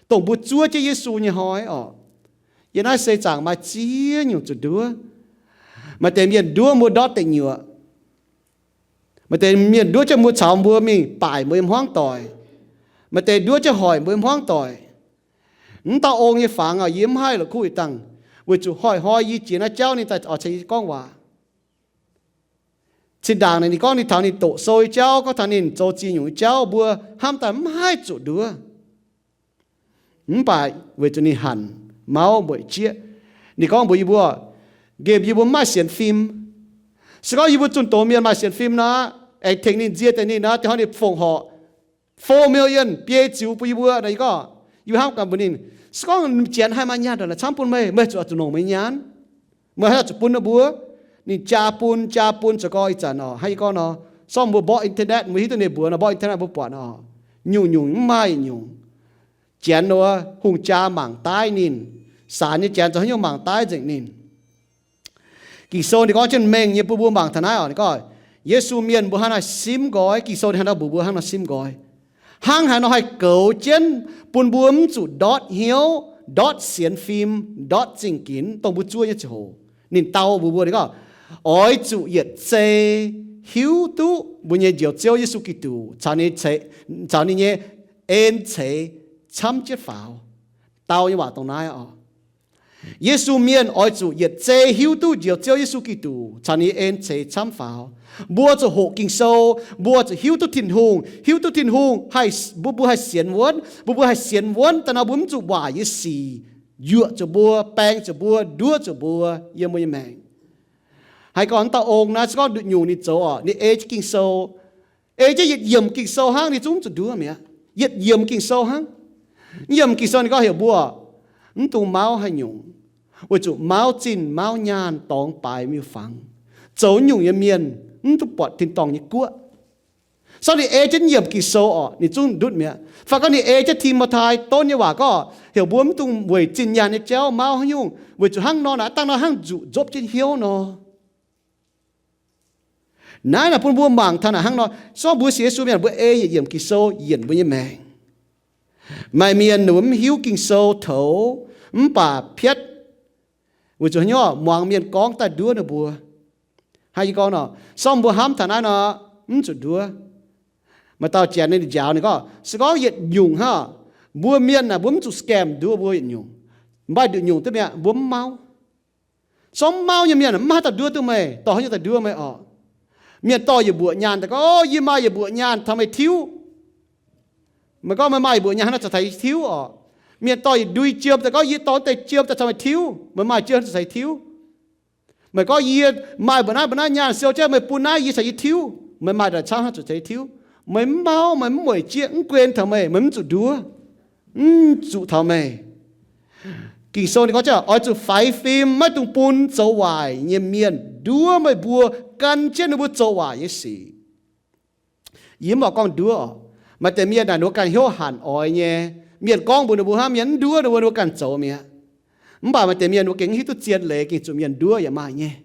dongh mbuo zuov jienv Yesu nyei hnoi oc. Yiem naaiv seix zaangc maaih ziex nyungc zuqc nduov. Maaih deix mienh nduov mbuo ndortv deic nyuoqc. Maaih deix mienh nduov jienv mbuo caux mbuo mingh baaic mbuo nyei hmuangv doic. Maaih deix nduov jienv hoic mbuo nyei hmuangv doic. Mv dauh ong nyei fangx oc, yie mv haih la'kuqv ih dangh, weic zuqc hnoi-hnoi yie jiex naaiv jauv ninh daaih oix caux yie gorngv waac. Zinh ndaangc naaic ninh gorngv ninh taux ninh doqc sou nyei jauv, gorngv taux ninh zoux ziex nyungc nyei jauv, mbuo hnamv daaih mv haih zuqc nduov. Mv baac weic zuqc ninh hanc mauv mueic jieqv, ninh gorngv mbuox yie mbuo, nqemh yie mbuo mv maaih sienx fim. Se gorngv yie mbuo zunh doz mienh maaih sienx fim nor, aengx tengx ninh nzie deix ninh nor, da'hoi ninh fongc horc four million biei ziux bun yie mbuo nor, yie gorngv, yie mbuo hnamv gaax mbuox ninh, se gorngv janx haih maaih nyaanh ndongc naaic camv bun meih, meih zuqc oix zuqc longc meih nyaanh. Meih haaix dauh zuqc bun ninh mbuo? Ninh jaa bun, jaa bun zoux gau ih zanc oc, hnangv yie gorngv nor, sorng mbuo mborqv internet, mbuo hiuv duqv ninh mbuox nor, mborqv internet mbuo buatc oc. Nyungc-nyungc mv maaih yietc nyungc. Janx wuov hungh jaa mangc daaih ninh, saanx nyei janx zoux haaix nyungc mangc daaih nzengc ninh. Ging-Sou ninh gorngv jienv mengh nyei bun mbuo mangc taux naaiv oc. Ninh gorngv, Yesu mienh mbuo hnangv naaiv simv nqoi. Ging-Sou ninh hnangv nor mbuox mbuo hnangv nor simv nqoi. Hnangv haaix nor haih goux jienv bun mbuo mv zuqc ndortv hnyouv, ndortv sienx fim, ndortv zingh ginx dongh mbuo zuov nyei ziangh hoc. Ninh dau mbuox mbuo, ninh gorngv, oix zuqc yietc zei hiuv duqv mbuo nyei Njoux Ziouv Yesu Giduc caux ninh nyei en ceix camv jienv faaux. Dau nyei waac dongh naaiv oc. Yesu mienh oix zuqc yietc zei hiuv duqv Njoux Ziouv Yesu Giduc caux ninh nyei en ceix camv faaux. Mbuo zuqc hoqc Ging-Sou, mbuo zuqc hiuv duqv Tin-Hungh, hiuv duqv Tin-Hungh haih, mbuo, mbuo haih sienx wuonv, mbuo, mbuo haih sienx wuonv daaih nor mbuo mv zuqc waaic nyei sic yuoqc zuqc mbuo, baeng zuqc mbuo, nduov zuqc mbuo yiem mbuo nyei maengc. Haiz gorngv dauh ong naaiv se gorngv nduqc nyungc ninh zoux oc, ninh ei jienv Ging-Sou, ei jienv yietc yiemc Ging-Sou hnangv, ninh zungv mv zuqc nduov mi'aqv. Yietc yiemc Ging-Sou hnangv. Yiemc Ging-Sou ninh gorngv heuc mbuo mv dungx mauv haaix nyungc, weic zuqc mauv zinh mauv nyaanh dorngx baaix miuc-fangx. Zoux nyungc nyei mienh mv duqv buatc tin-dorngh nyei guoqv. Sorng ninh ei jienv yiemc Ging-Sou oc, ninh zungv ndutv mi'aqv. Fai gorngv ninh ei jienv Ti^mo^tai donv nyei waac gorngv heuc mbuo mv dungx weic zinh nyaanh nyei jauv mauv haaix nyungc, weic zuqc hnangv nor naaic dangh nor hnangv nzuqc nzopv jienv hnyouv nor. Naaiv naaic bun mbuo mangc taux naaic hnangv nor, sorng mbuo sienx Yesu mienh mbuo ei yietc yiemc Ging-Sou yienc mbuo nyei maengc. Maaih mienh ninh mbuo mv hiuv Ging-Sou toux, mv baac piatv, weic zuqc haaix nyungc, muangx mienh gorngv daaih nduov ninh mbuo. Hnangv yie gorngv nor, sorng mbuo hnamv taux naaiv nor, mv zuqc nduov. Maaih dauh janx ninh njaaux ninh gorngv, se gorngv yietc nyungc hnangv, mbuo mienh naaic mbuo mv zuqc scam nduov mbuo yietc nyungc. Maaih nduqc nyungc duqv mi'aqv, mbuo mv mauv. Sorng mv mauv nyei mienh mv maaih haaix dauh nduov duqv meih, dorh haaix nyungc daaih nduov meih oc. Mienh dorh yietc mbuoqc nyaanh daaih gorngv, o, yie maaih yietc mbuoqc nyaanh taux meih tiuv. Meih gorngv meih maaih yietc mbuoqc nyaanh hnangv nor caux yie tiuv oc. Mienh dorh yietc ndui jiem daaih gorngv, yie dorh deix jiem daaih caux meih tiuv. Meih maaih jiem caux yie tiuv. Meih gorngv, yie maaih mbuo naaiv mbuo naaiv nyaanh siou jienv, meih bun naaiv yie caux yie tiuv. Meih maaih daaih camv hnangv zuqc caux yie tiuv. Meih mv mauv, meih mv mueic jieqv, mv guen taux meih, meih mv zuqc nduov. Mv zuqc taux meih. Ging-Sou ninh gorngv jienv oix zuqc faix fim, maiv dungx bun zoux waaic nyei mienh nduov meih mbuo gan jienv ninh mbuo zoux waaic nyei sic. Yie mv oix gorngv nduov oc. Maaih deix mienh naaic ninh mbuo ganh hnyouv hanc oix nyei. Mienh gorngv mbuox ninh mbuo hnangv, mienh mv nduov ninh mbuo, ninh mbuo ganh zoux mi'aqv. Mv baac maaih deix mienh ninh mbuo gengh mv hiuv duqv zien leiz, gengh zuqc mienh nduov yaac maaih nyei.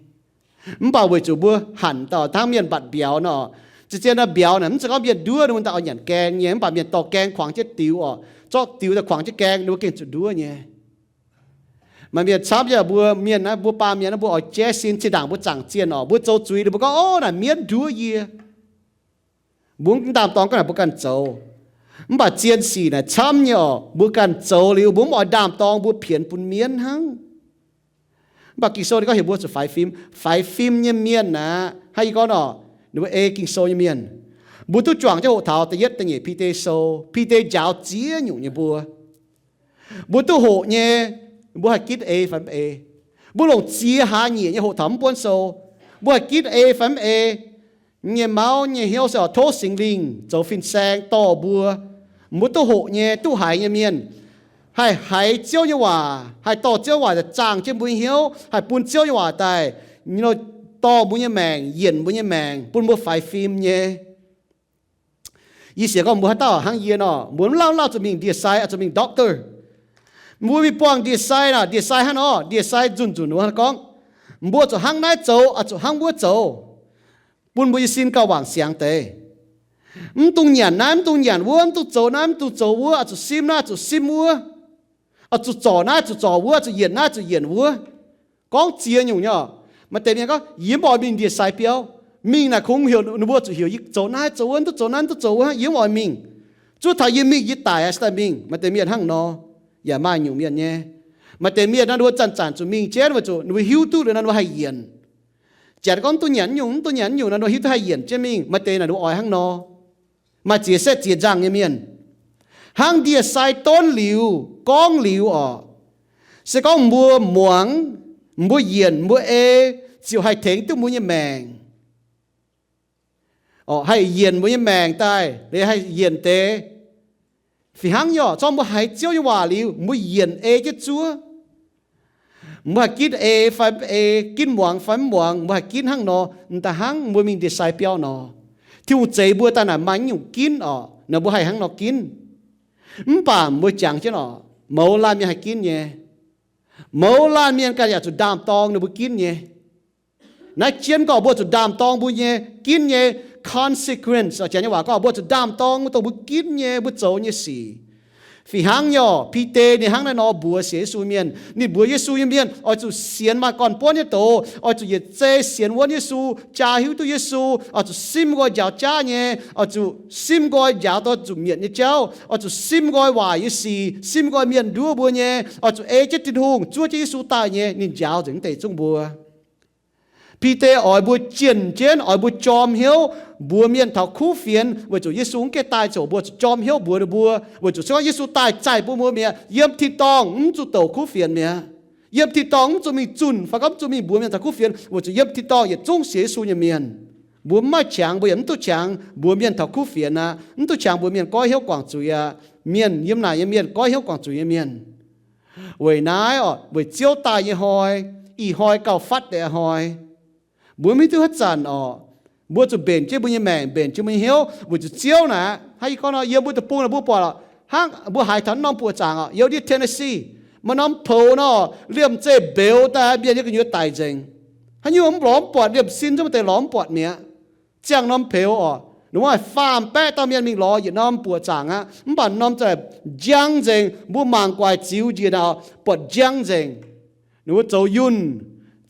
Mv baac weic zuqc mbuo hanc dauh hnangv mienh mbatc mbiauz nor, zien-zien nor mbiauz naaic mv zeiz gorngv mienh nduov ninh mbuo daaih oix nyanc gaeng nyei, mv baac mienh dorh gaeng kuangx jienv diux oc, zorqv diux daaih kuangx jienv gaeng, ninh mbuo gengh zuqc nduov nyei. Maaih mienh camv yaac mbuo mienh naaiv, mbuo baamh mienh naaiv mbuo oix jaiv sin, zinh ndaangc mbuo zaangc zienh oc, mbuo zoux zuiz ninh mbuo gorngv, o, naaic mienv nduov yie. Mbuo mv ndaam-dorng ga'naaic mbuo ganh zoux. Mv baac zien sic naaic camv nyei oc. Mbuo ganh zoux liuz, mbuo mv oix ndaam-dorng, mbuo pienx bun mienv hnangv. Mv baac Ging-Sou ninh gorngv heuc mbuo zuqc faix fim. Faix fim nyei mienh aeqv, hnangv yie gorngv nor, ninh mbuo ei Ging-Sou nyei mienh, mbuo duqv juangc jienv hoqc taux da'yietv da'nyeic Bide Sou. Bide njaaux ziex nyungc nyei mbuo. Mbuo duqv hoqc nyei, mbuo haih ginv ei fai mv ei. Mbuo longc ziex hlaax nyieqc nyei hoqc taux mv buonv sou, mbuo haih ginv ei fai mv ei. Nyei mauv nyei hnyouv se oix tov Singx Lingh zoux fin-saeng dorh mbuo. Mbuo duqv hoqc nyei, duqv haiz nyei mienh haih haiz Ziouv nyei waac, haih dorh Ziouv waac daaih zaangh jienv mbuo nyei hnyouv, haih bun Ziouv nyei waac daaih dorh mbuo nyei maengc, yienc mbuo nyei maengc, bun mbuo faix fim nyei. Yie sienx gorngv mbuo haaix dauh hnangv yie nor, mbuo mv lauh lauh zuqc mingh ndie-sai, oix zuqc mingh doctor. Mbuo mingh buangh ndie-sai nor, ndie-sai hnangv nor, ndie-sai nzunc nzunc wuov gorngv, mbuo zuqc hnangv naaiv zoux, oix zuqc hnangv wuov zoux, bun mbuo nyei sin gauh wangc siangx deix. Mv dungx nyanc naaiv, mv dungx nyanc wuov, mv dungx zoux naaiv, mv dungx zoux wuov, oix zuqc simv naaiv, oix zuqc simv wuov, oix zuqc zorc naaiv, zuqc zorc wuov, zuqc yienc naaiv, zuqc yienc wuov. Gorngv ziex nyungc nyei oc. Maaih deix mienh gorngv, yie mv oix mingh ndie-sai biauv. Mingh naaic kungx heuc ninh mbuo zuqc heuc yie zoux naaiv zoux wuov, duqv zoux naaiv duqv zoux wuov, yie mv oix mingh. Zuov taux yie mingh yie daic aqv, se daaih mingh. Maaih deix mienh hnangv nor, yaac maaih nyungc mienh nyei. Maaih deix mienh nor, ninh mbuo zanc-zanc zuqc mingh jienv weic zuqc ninh mbuo hiuv duqv liuz nor ninh mbuo haih yienc. Janx gorngv mv dungx nyanc naaiv nyungc, mv dungx nyanc naaiv nyungc nor, ninh mbuo hiuv duqv haih yienc jienv mingh. Maaih deix naaic ninh mbuo oix hnangv nor. Maaih ziex setv ziex nzangh nyei mienh. Hnangv ndie-sai donv liuz, gorngv liuz oc, se gorngv mbuo muangx, mbuo yienc, mbuo ei, ziouc haih tengx duqv mbuo nyei maengc. Oc, haih yienc mbuo nyei maengc daaih, liuz haih yienc deix. Fih hnangv nyei oc, zorngv mbuo haiz Ziouv nyei waac liuz, mbuo yienc ei jienv zuov. Mbuo haih ginv ei fai mv ei, ginv muangx fai mv muangx, mbuo haih ginv hnangv nor, m'daaih hnangv mbuo mingh ndie-sai biauv nor. Tin-Hungh zeix mbuo daaih naaic maaih nyungc ginv oc, naaic mbuo haih hnangv nor ginv. Mv baac mbuo jangx jienv oc, mouz laanh mienh haih ginv nyei. Mouz laanh mienh ganh yaac zuqc ndaam-dorng ninh mbuo ginv nyei. Naaiv jienv gorngv mbuo zuqc ndaam-dorng mbuo nyei ginv nyei consequence. Janx nyei waac gorngv mbuo zuqc ndaam-dorng mbuo dongh mbuo ginv nyei, mbuo zoux nyei sic. Fih hnangv nyei oc, Bide ninh hnangv naaiv nor mbuox sienx Yesu mienh. Ninh mbuox Yesu nyei mienh oix zuqc sienx maaih gorn-buonv nyei doz, oix zuqc yietc zei sienx wuonv Yesu, jaa hiuv duqv Yesu, oix zuqc simv nqoi njaaux jaav nyei, oix zuqc simv nqoi njaaux dongh zuqc mietc nyei jauv, oix zuqc simv nqoi waaic nyei sic, simv nqoi mienh nduov mbuo nyei, oix zuqc ei jienv Tin-Hungh, zuov jienv Yesu daaih nyei. Ninh njaaux nzengc deix zungv mbuo. Bide oix mbuo jienh jienv, oix mbuo jorm hnyouv mbuox mienh taux kuv fienx, weic zuqc Yesu mv gaengh daaih ziouc mbuo zuqc jorm hnyouv mbuox ninh mbuo, weic zuqc se gorngv Yesu daaih zaih bun mbuo mi'aqv, yiem tin-dorngh mv zuqc douc kuv fienx mi'aqv. Yiem tin-dorngh mv zuqc mingh zunh fai gorngv mv zuqc mingh mbuox mienh taux kuv fienx, weic zuqc yiem tin-dorngh yietc zungv sienx Yesu nyei mienh. Mbuo mv maaih qangx, mbuo yaac mv duqv qangx mbuox mienh taux kuv fienx aqv, mv duqv qangx mbuox mienh goiv hnyouv guangc zuiz aqv. Mienh yiem naaic nyei mienh goiv hnyouv guangc zuiz nyei mienh. Weic naaiv oc, weic Ziouv daaih nyei hnoi, ih hnoi gauh fatv deix hnoi. Mbuo mv hiuv duqv haaix zanc oc, mbuo zuqc mbenc jienv mbuo nyei maengc, mbenc jienv mbuo nyei hnyouv weic zuqc Ziouv naaic. Hnangv yie gorngv nor, yiem mbuo deic-bung naaic mbuo buatc oc, hnangv mbuo haiz taux norm buoqc zaangc oc, Yodie, Tennessee, maaih norm poux nor, liemh zeih mbeux daaih mienh nyei gu'nyuoz daic nzengc. Haaix nyungc mv lorz mv buatc, liemh sin zungv maaih deix lorz mv buatc mi'aqv. Ziangh norm peux oc, ninh mbuo haih faam-baeqv dauh mienh mingh lorz yietc norm buoqc zaangc aqv. Mv baac norm zaangc njang nzengc, mbuo mangc guaax ziux njiec naaic buatc njang nzengc. Ninh mbuo zoux yunh,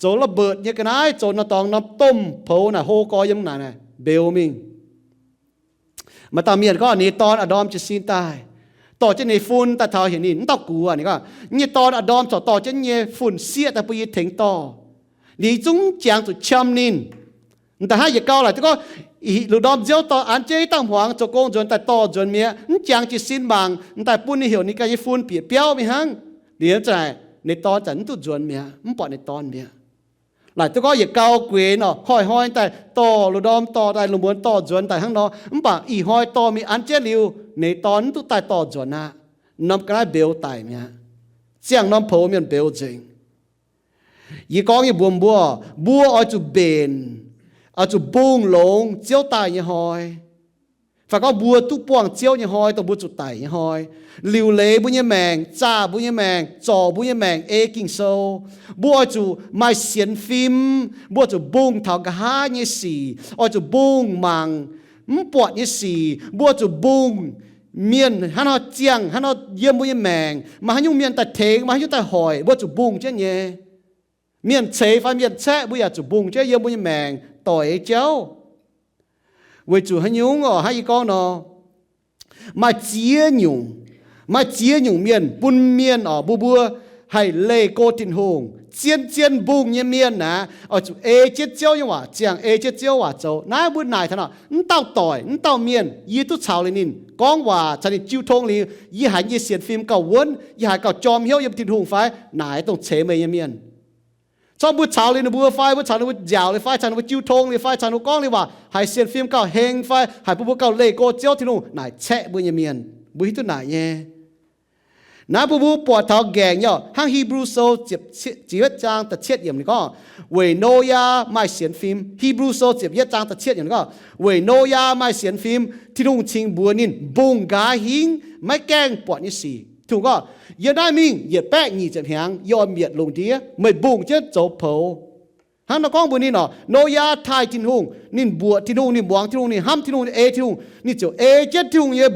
zoux ระเบิด nyei ga'naaiv, zoux norm dorngx norm domh poux naaic hlo gorx yiem naaic mbeux mingh. Maaih dauh mienh gorngv ninh nyei dorn a'ndorm jiez sin daaih, dorh jienv ninh nyei fun daaih taux heuc ninh mv dauh gux aqv. Ninh gorngv, nyei dorn a'ndorm corc dorh jienv nyei fun-sieqv daaih bun yie tengx dorh. Ninh zungv mv jangx zuqc qam ninh. M'daaih hnangv yietc gau laaic duqv gorngv, lungh ndorm nziouv dorh an jienv i dangh hmuangx zoux gong nzuonx daaih dorh nzuonx mi'aqv, mv jangx jiez sin mangc, m'daaih bun ninh heuc ninh ganh nyei fun bieqc biauv mingh hnangv. Liuz za'naaic ninh dorn zanc mv duqv nzuonx mi'aqv, mv buatc ninh dorn mi'aqv. Laaic duqv gorngv yietc gau gueix nor, hnoi-hnoi daaih dorh, lungh ndorm dorh daaih, lungh muonz dorh nzuonx daaih hnangv nor, mv baac ih hnoi dorh mingh an jienv liuz, ninh dorn mv duqv daaih dorh nzuonx aqv. Norm ga'naaiv mbeux daic mi'aqv. Ziangh norm poux mienh mbeux nzengc. Yie gorngv nyei mbuox mbuo, mbuo oix zuqc mbenc, oix zuqc mbungh longx Ziouv daaih nyei hnoi. Fai gorngv mbuo duqv buangh Ziouv nyei hnoi, dongh mbuo zuqc daic nyei hnoi, liuc leiz mbuo nyei maengc, zaah mbuo nyei maengc, zorc mbuo nyei maengc ei Ging-Sou. Mbuo oix zuqc maaih sienx fim. Mbuo oix zuqc mbungh taux nqa'haav nyei sic, oix zuqc mbungh mangc mv buatc nyei sic. Mbuo oix zuqc mbungh mienh hnangv nor ziangh, hnangv nor yiem mbuo nyei maengc, maaih haaix nyungc mienh daaih tengx, maaih haaix nyungc daaih hoic, mbuo oix zuqc mbungh jienv nyei. Mienh ceix fai mienh caeqv, mbuo yaac zuqc mbungh jienv yiem mbuo nyei maengc doic nyei jauv. Weic zuqc haaix nyungc oc, hnangv yie gorngv nor, Maaih ziex nyungc, maaih ziex nyungc mienh bun mienh oc, mbuo, mbuo haih leih go Tin-Hungh. Zien-zien mbungh nyei mienh naaic, oix zuqc ei jienv Ziouv nyei waac ziangh, ei jienv Ziouv waac zoux. Naaiv mbuo naaic taux nor, mv dauh doic, mv dauh mienh, yie duqv caux liuz ninh gorngv waac, caux ninh jiu tong liuz, yie haiz yie sienx fim gauh wuonv, yie haiz gauh jorm hnyouv yiem Tin-Hungh fai? Naaic dongh ceix meih nyei mienh. Corc mbuo caux liuz ninh mbuo fai, mbuo caux ninh mbuo nziaauc liuz fai, caux ninh mbuo jiu tong liuz fai, caux ninh mbuo gorngv liuz waac, haiz sienx fim gauh heng fai, haiz bun mbuo gauh leih go Ziouv Tin-Hungh, naaic caeqv mbuo nyei mienh. Mbuo hiuv duqv naaic nyei. Naaiv mbuo, mbuo buatc taux nqaengc nyei oc, hnangv Hipv^lu Sou ziepc yietv zaang da'cietv yiemc ninh gorngv, weic Noyaa maaih sienx fim. Hipv^lu Sou ziepc yietv zaang da'cietv yiemc ninh gorngv, weic Noyaa maaih sienx fim, Tin-Hungh cingx mbuox ninh mbungh nqa'haav hingv maiv gaengh buatc nyei sic. Tin-Hungh gorngv, yiem naaiv mingh yietc baeqv nyic ziepc hnyangx, yie oix mietc lungh ndiev, meih mbungh jienv zoux poux. Hnangv nor gorngv mbuox ninh oc, Noyaa taaih Tin-Hungh, ninh mbuoqc Tin-Hungh, ninh muangx Tin-Hungh, ninh hnamv Tin-Hungh, ninh ei Tin-Hungh, ninh ziouc ei jienv Tin-Hungh nyei,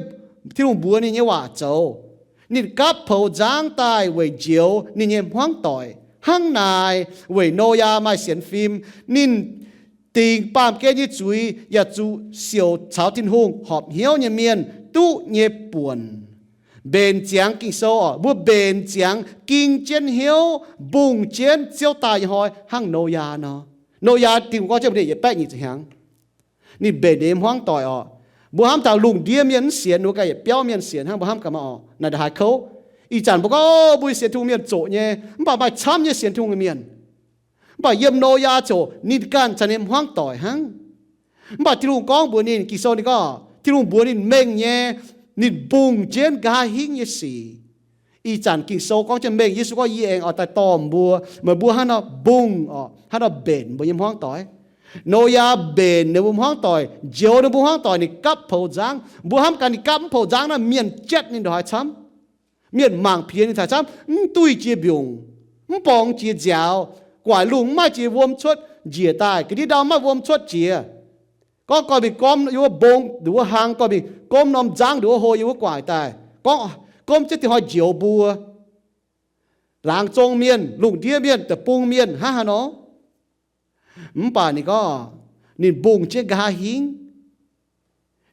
Tin-Hungh mbuox ninh nyei waac zoux. Ninh gapv poux nzangv daaih weic njoux ninh nyei hmuangv doic. Hnangv naaic, weic Noyaa maaih sienx fim, ninh dingc baamh gen nyei zuiz yaac zuqc siouc caux Tin-Hungh horpc hnyouv nyei mienh duqv nyei buonc. Mbenc ziangx Ging-Sou oc, mbuo mbenc ziangx ging jienv hnyouv, mbungh jienv Ziouv daaih nyei hnoi hnangv Noyaa nor. Noyaa Tin-Hungh gorngv jienv mbuox ninh yietc baeqv nyic ziepc hnyangx, ninh mbenc ninh nyei hmuangv doic oc. Mbuo hnamv taux lungh ndiev mienh mv sienx, ninh mbuo ganh yietc biauv mienh sienx hnangv, mbuo hnamv gaax maah oc. Naaic ndaaih haiz kouv. Ih zanc mbuo gorngv, o, mbuo sienx Tin-Hungh mienh zoqc nyei, mv baac maaih camv nyei sienx Tin-Hungh nyei mienh. Mv baac yiem Noyaa ziouc ninh ganh caux ninh hmuangv doic hnangv. Mv baac Tin-Hungh gorngv mbuox ninh, Ging-Sou ninh gorngv, Tin-Hungh mbuox ninh mengh nyei, ninh mbungh jienv nqa'haav hingv nyei sic. Ih zanc Ging-Sou gorngv jienv mengh, Yesu gorngv, yie aengx oix daaih dorh mbuo, meih mbuo hnangv nor mbungh oc, hnangv nor mbenc mbuo nyei hmuangv doic. Noyaa mbenc ninh mbuo hmuangv doic, njoux ninh mbuo hmuangv doic, ninh gapv poux nzangv. Mbuo hnamv gaax ninh gapv mv poux nzangv naaiv, mienh jatv ninh ndongc haaix camv. Mienh mangc piex ninh taaix camv, mv duih jiex mbiungc, mv borngz jiex nziaaux, guaaic lungh mv maaih jiex wuom cuotv njiec daaih, ga'ndiev ndau mv maaih wuom cuotv jiex. Gorngv gorn mingh gomv yiem wuov mbong nduqc wuov hlang, gorn mingh gomv norm nzangv nduqc wuov hlo yiem wuov guaaic daaih. Gorngv, gomv jienv dingc hnoi njoux mbuo. Laangz zong mienh, lungh ndiev mienh, deic-bung mienh, hnangv haaix nor? Mv baac ninh gorngv, ninh mbungh jienv nqa'haav hingv.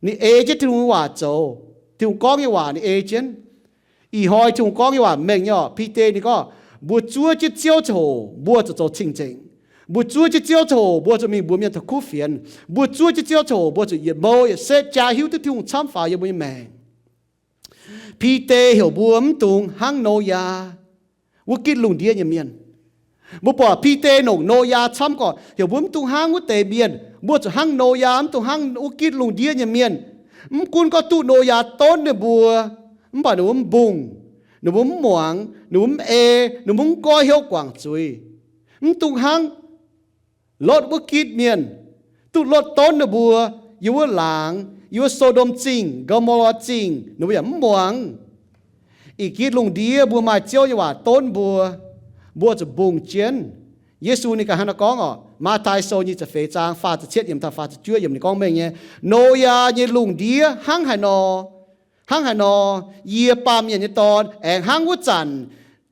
Ninh ei jienv Tin-Hungh nyei waac zoux. Tin-Hungh gorngv nyei waac ninh ei jienv. Ih hnoi Tin-Hungh gorngv nyei waac mengh nyei oc. Bide ninh gorngv, mbuo zuov jienv Ziouv ziangh hoc mbuo zuqc zoux cing-nzengc. Mbuo zuov jienv Ziouv ziangh hoc mbuo zuqc mingh mbuox mienh taux kuv fienx. Mbuo zuov jienv Ziouv ziangh hoc mbuo zuqc yietc mouh yietc setv jaa hiuv duqv Tin-Hungh camv faaux yiem mbuo nyei maengc. Bide heuc mbuo mv dungx hnangv Noyaa wuov gitv lungh ndiev nyei mienh. Mbuo buatc Bide nongc Noyaa camv gorqc, heuc mbuo mv dungx hnangv wuov deix mienh. Mbuo zuqc hnangv Noyaa, mv dungx hnangv wuov gitv lungh ndiev nyei mienh. Mv gunv gorngv duqv Noyaa donv ninh mbuo, mv baac ninh mbuo mv mbungh, ninh mbuo mv muangx, ninh mbuo mv ei, ninh mbuo mv goiv hnyouv guangc zuiz. Mv dungx hnangv Lotv wuov gitv mienh, duqv Lotv donv ninh mbuo yiem wuov laangz, yiem wuov So^ndom Zingh, Go^mo^laa Zingh, ninh mbuo yaac mv muangx. Ih gitv lungh ndiev mbuo maaih Ziouv nyei waac donv mbuo, mbuo zuqc mbungh jienv. Yesu ninh ganh hnangv naaiv gorngv oc, Matv^tai Sou nyic ziepc feix zaang faah ziepc cietv yiemc taux faah ziepc juov yiemc ninh gorngv mengh nyei, Noyaa nyei lungh ndiev hnangv haaix nor, hnangv haaix nor, yie, Baamh Mienh nyei Dorn, aengx hnangv wuov zanc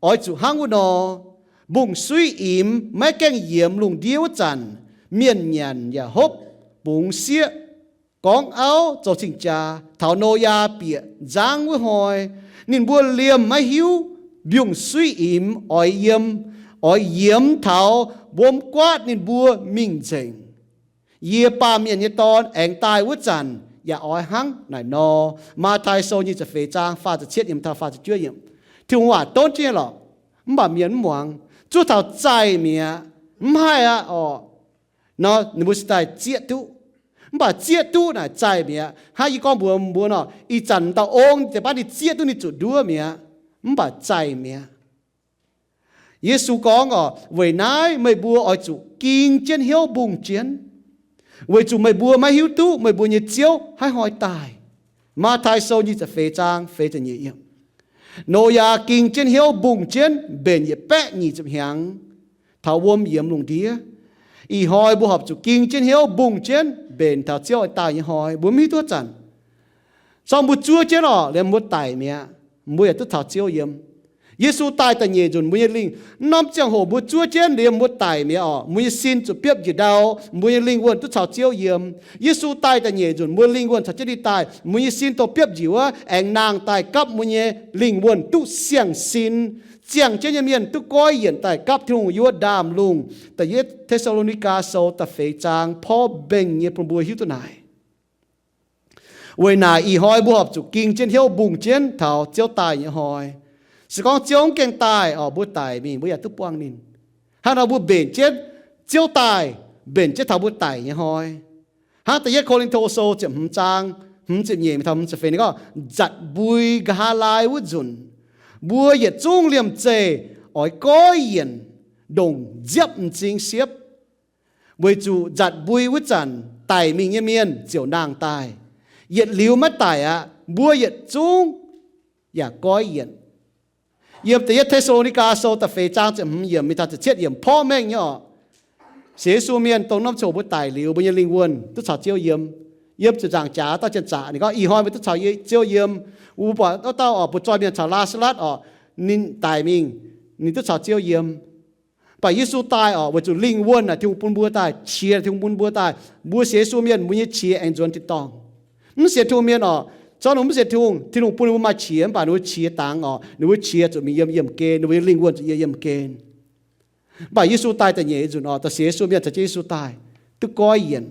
oix zuqc hnangv wuov nor. Mbungh-suiv imx maiv gaengh yiemx lungh ndiev wuov zanc, mienh nyanc yaac hopv bungx sieqv, gorngv auv zoux cing-jaa. Taux Noyaa bieqc nzangv wuov hnoi, ninh mbuo liemh maiv hiuv mbiungc-suiv imx oix yiem, oix yiemx taux wuom guaatv ninh mbuo mingh nzengc. Yie, Baamh Mienh nyei Dorn, aengx daaih wuov zanc yaac oix hnangv naaic nor. Matv^tai Sou nyic ziepc feix zaang faah ziepc cietv yiemc taux faah ziepc juov yiemc. Tin-Hungh waac donv jienv nyei lorqc, mv baac mienh mv muangx. Zuov taux zaih mi'aqv, mv haih aqv orqc. Nor ninh mbuo cingx daaih zieqv duqv. Mv baac zieqv duqv naaic zaih mi'aqv. Hnangv yie gorngv mbuox mbuo nor, ih zanc dauh ong deix baav ninh zieqv duqv ninh zuqc nduov mi'aqv, mv baac zaih mi'aqv. Yesu gorngv oc, weic naaiv meih mbuo oix zuqc ging jienv hnyouv mbungh jienv, weic zuqc meih mbuo maiv hiuv duqv meih mbuo nyei Ziouv haaix hnoi daaih. Matv^tai Sou nyic ziepc feix zaang feix ziepc nyeic yiemc. Noyaa ging jienv hnyouv mbungh jienv mbenc yietc baeqv nyic ziepc hnyangx, taux wuom yiemx lungh ndiev. Ih hnoi mbuo horpc zuqc ging jienv hnyouv mbungh jienv mbenc taux Ziouv oix daaih nyei hnoi. Mbuo mv hiuv duqv zanc. Sorng mbuo zuov jienv oc, liemh mbuo daic mi'aqv, mbuo yaac duqv taux Ziouv yiem. Yesu daaih da'nyeic nzunc mbuo nyei lingh, norm ziangh hoc mbuo zuov jienv liemh mbuo daic mi'aqv orqc, mbuo nyei sin zuqc biopv njiec ndau, mbuo nyei lingh wuonh duqv caux Ziouv yiem. Yesu daaih da'nyeic nzunc mbuo lingh wuonh caux jienv ninh daaih, mbuo nyei sin dongh biopv njiec wuov aengx nangh daaih gapv mbuo nyei lingh wuonh duqv siang-sin. Ziangh jienv nyei mienh duqv goiv yienc daaih gapv Tin-Hungh yiem wuov ndaamv-lungh. Da'yietv Te^saa^lo^ni^gaa Sou da'feix zaang porv mbengh nyei bun mbuo hiuv duqv naaic. Weic naaic ih hnoi mbuo horpc zuqc ging jienv hnyouv mbungh jienv taux Ziouv daaih nyei hnoi. Se gorngv Ziouv mv gaengh daaih orqc, mbuo daic mingh mbuo yaac duqv buangh ninh. Hnangv nor mbuo mbenc jienv Ziouv daaih, mbenc jienv taux mbuo daic nyei hnoi. Hnangv da'yietv Ko^lin^to Sou ziepc hmz zaang hmz ziepc nyeic mingh taux hmz ziepc feix ninh gorngv, nzatc mbui nqa'haav laai wuov nzunc, mbuo yietc zungv liemh zeih oix goiv yienc ndongc nziepv m'zing siepv, weic zuqc nzatc mbui wuov zanc daic mingh nyei mienh ziouc nangh daaih. Yietc liuz maiv daic aqv, mbuo yietc zungv yaac goiv yienc. Yiem da'yietv Te^saa^lo^ni^gaa Sou da'feix zaang ziepc hmz yiemc mingh taux ziepc cietv yiemc porv mengh nyei orqc. Sienx Yesu mienh dongh norm ziangh hoc mbuo daic liuz, mbuo nyei lingh wuonh duqv caux Ziouv yiem. Yiem ziepc nzaangc jaax dauh janx-zaqc ninh gorngv, ih hnoi mbuo duqv caux Ziouv yiem. Mbuo buatc wuov dauh orqc, butv-zoih mienh caux Laa^saa^latv orqc, ninh daic mingh, ninh duqv caux Ziouv yiem. Mv baac Yesu daaih orqc, weic zuqc lingh wuonh naaic Tin-Hungh bun mbuo daaih, qiex Tin-Hungh bun mbuo daaih, mbuo sienx Yesu mienh mbuo nyei qiex aengx nzuonx tin-dorngh. Mv sienx Tin-Hungh mienh orqc, zorqv ninh mbuo mv sienx Tin-Hungh, Tin-Hungh bun ninh mbuo maaih qiex, mv baac ninh mbuo qiex dangx orqc, ninh mbuo qiex zuqc mingh yiem yiemh gen, ninh mbuo nyei lingh wuonh zuqc yiem yiemh gen. Mv baac Yesu daaih da'nyeic nzunc orqc, da'siec Yesu mienh caux jienv Yesu daaih, duqv goiv yienc,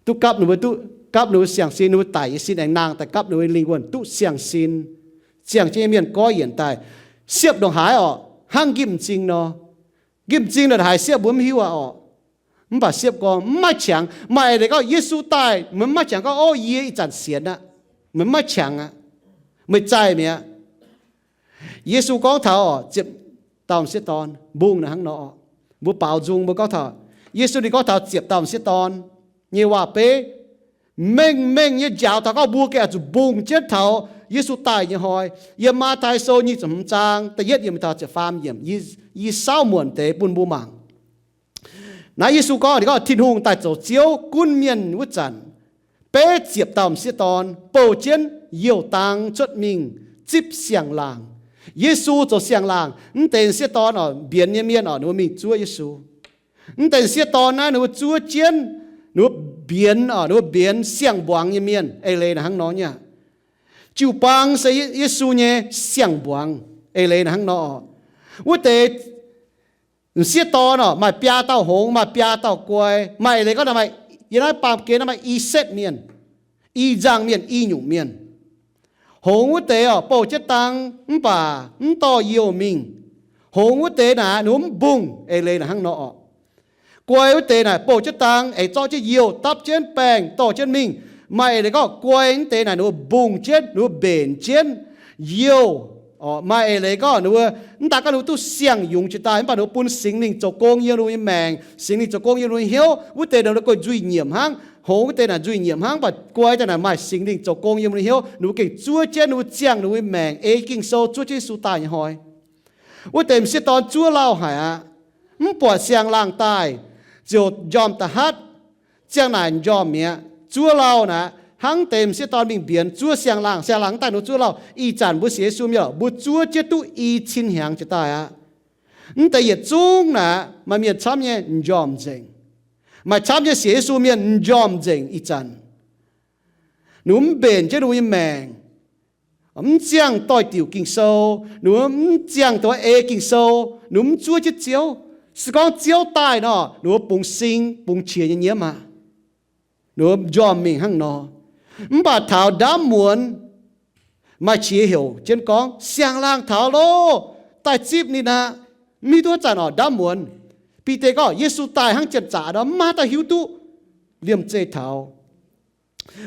duqv gapv ninh mbuo, duqv gapv ninh mbuo siang-sin, ninh mbuo daic nyei sin aengx nangh daaih gapv ninh mbuo lingh wuonh duqv siang-sin. Ziangh jienv nyei mienh goiv yienc daaih, siepv ndongc haaix orqc, hnangv nqimv m'zing nor. Nqimv m'zing ndongc haaix siepv mbuo mv hiuv aqv orqc. Mv baac siepv gorngv mv maaih qangx. Maaih eix leiz gorngv Yesu daaih, meih mv maaih qangx gorngv, o, yie ih zanc sienx aqv. Meih mv maaih qangx aqv. Meih zaih mi'aqv. Yesu gorngv taux orqc, ziepc dauh m'sieqv dorn mbungh naaic hnangv nor orqc. Mbuo baaux nzung mbuo gorngv taux, Yesu ninh gorngv taux ziepc dauh m'sieqv dorn nyei waac-beiv, mengh mengh nyei njaaux taux gorngv mbuo gengh oix zuqc mbungh jienv taux Yesu daaih nyei hnoi. Yiem Matv^tai Sou nyic ziepc hmz zaang da'yietv yiemc taux ziepc faam yiemc, yie, yie saauv muonc deix bun mbuo mangc. Naaiv Yesu gorngv, ninh gorngv Tin-Hungh daaih zoux Ziouv gunv mienh wuov zanc, beiv ziepc dauh m'sieqv dorn bouh jienv youh dang cuotv mingh zipv siang-laangc. Yesu zoux siang-laangc. Mv deix m'sieqv dorn orqc, mbienx nyei mienh orqc, ninh mbuo mingh zuov Yesu. Mv deix m'sieqv dorn naaiv ninh mbuo zuov jienv, ninh mbuo mbienx orqc, ninh mbuo mbienx siang-mbuangz nyei mienh. Eix leiz naaic hnangv nor nyei aqv. Jiu-baang se Ye-, Yesu nyei siang-mbuangz. Eix leiz naaic hnangv nor orqc. Wuov deix m'sieqv dorn orqc, maaih biaa dauh hngongx, maaih biaa dauh guai. Maaih eix leiz gorngv maaih, yiem naaiv baamh gen naaiv maaih i setv mienh, i nzangh mienh, i nyungc mienh. Hngongx wuov deix orqc, bouh jienv dang mv baac mv dorh youh mingh. Hngongx wuov deix naaic ninh mbuo mv mbungh. Eix leiz naaic hnangv nor orqc. Guai wuov deix naaic bouh jienv dang, aengx zorqv jienv youh, dapv jienv baengh, dorh jienv mingh. Maaih eix leiz gorngv guai wuov deix naaic ninh mbuo mbungh jienv, ninh mbuo mbenc jienv youh. Orqc, maaih eix leiz gorngv ninh mbuo, mv daaih gorngv ninh mbuo duqv siang-yungz jiex daaih, mv baac ninh mbuo bun Singx Lingh zoux gong yiem ninh mbuo nyei maengc. Singx Lingh zoux gong yiem ninh mbuo nyei hnyouv. Wuov deix ninh mbuo guei nzuih nyiemc hnangv. Hngongx wuov deix naaic nzuih nyiemc hnangv, mv baac guai daaih naaic maaih Singx Lingh zoux gong yiem ninh mbuo nyei hnyouv. Ninh mbuo gengh zuov jienv, ninh mbuo ziangh ninh mbuo nyei maengc ei Ging-Sou zuov jienv Yesu daaih nyei hnoi. Wuov deix m'sieqv dorn zuov lauh haic aqv. Mv buatc siang-laangh daaih, ziouc njormh da'hatv. Ziangh naaic njormh mi'aqv. Zuov lauh naaic, hnangv deix m'sieqv dorn mingh mbienx zuov siang-laangh. Siang-laangh mv daaih ninh zuov lauh. Ih zanc mbuo sienx Yesu mienh, mbuo zuov jienv duqv i cin hnyangx jiex daaih aqv. Mv deix yietc zungv naaic maaih mienh camv nyei njormh nzengc. Maaih camv nyei sienx Yesu mienh njormh nzengc ih zanc. Ninh mbuo mv mbenc jienv ninh mbuo nyei maengc, mv ziangh doix-diuc Ging-Sou, ninh mbuo mv ziangh doix ei Ging-Sou, ninh mbuo mv zuov jienv Ziouv. Se gorngv Ziouv daaih nor, ninh mbuo bungx sing bungx qiex nyei nyiemv aqv. Ninh mbuo njormh mingh hnangv nor. Mv baac taux ndaamv muonz, maaih qiex heuc jienv gorngv, siang-laangh taux loh, daaih zipv ninh aqv. Mv hiuv duqv zanc orqc, ndaamv muonz, Bide gorngv Yesu daaih hnangv janx-zaqc nor, mv maaih dauh hiuv duqv. Liemh zeih taux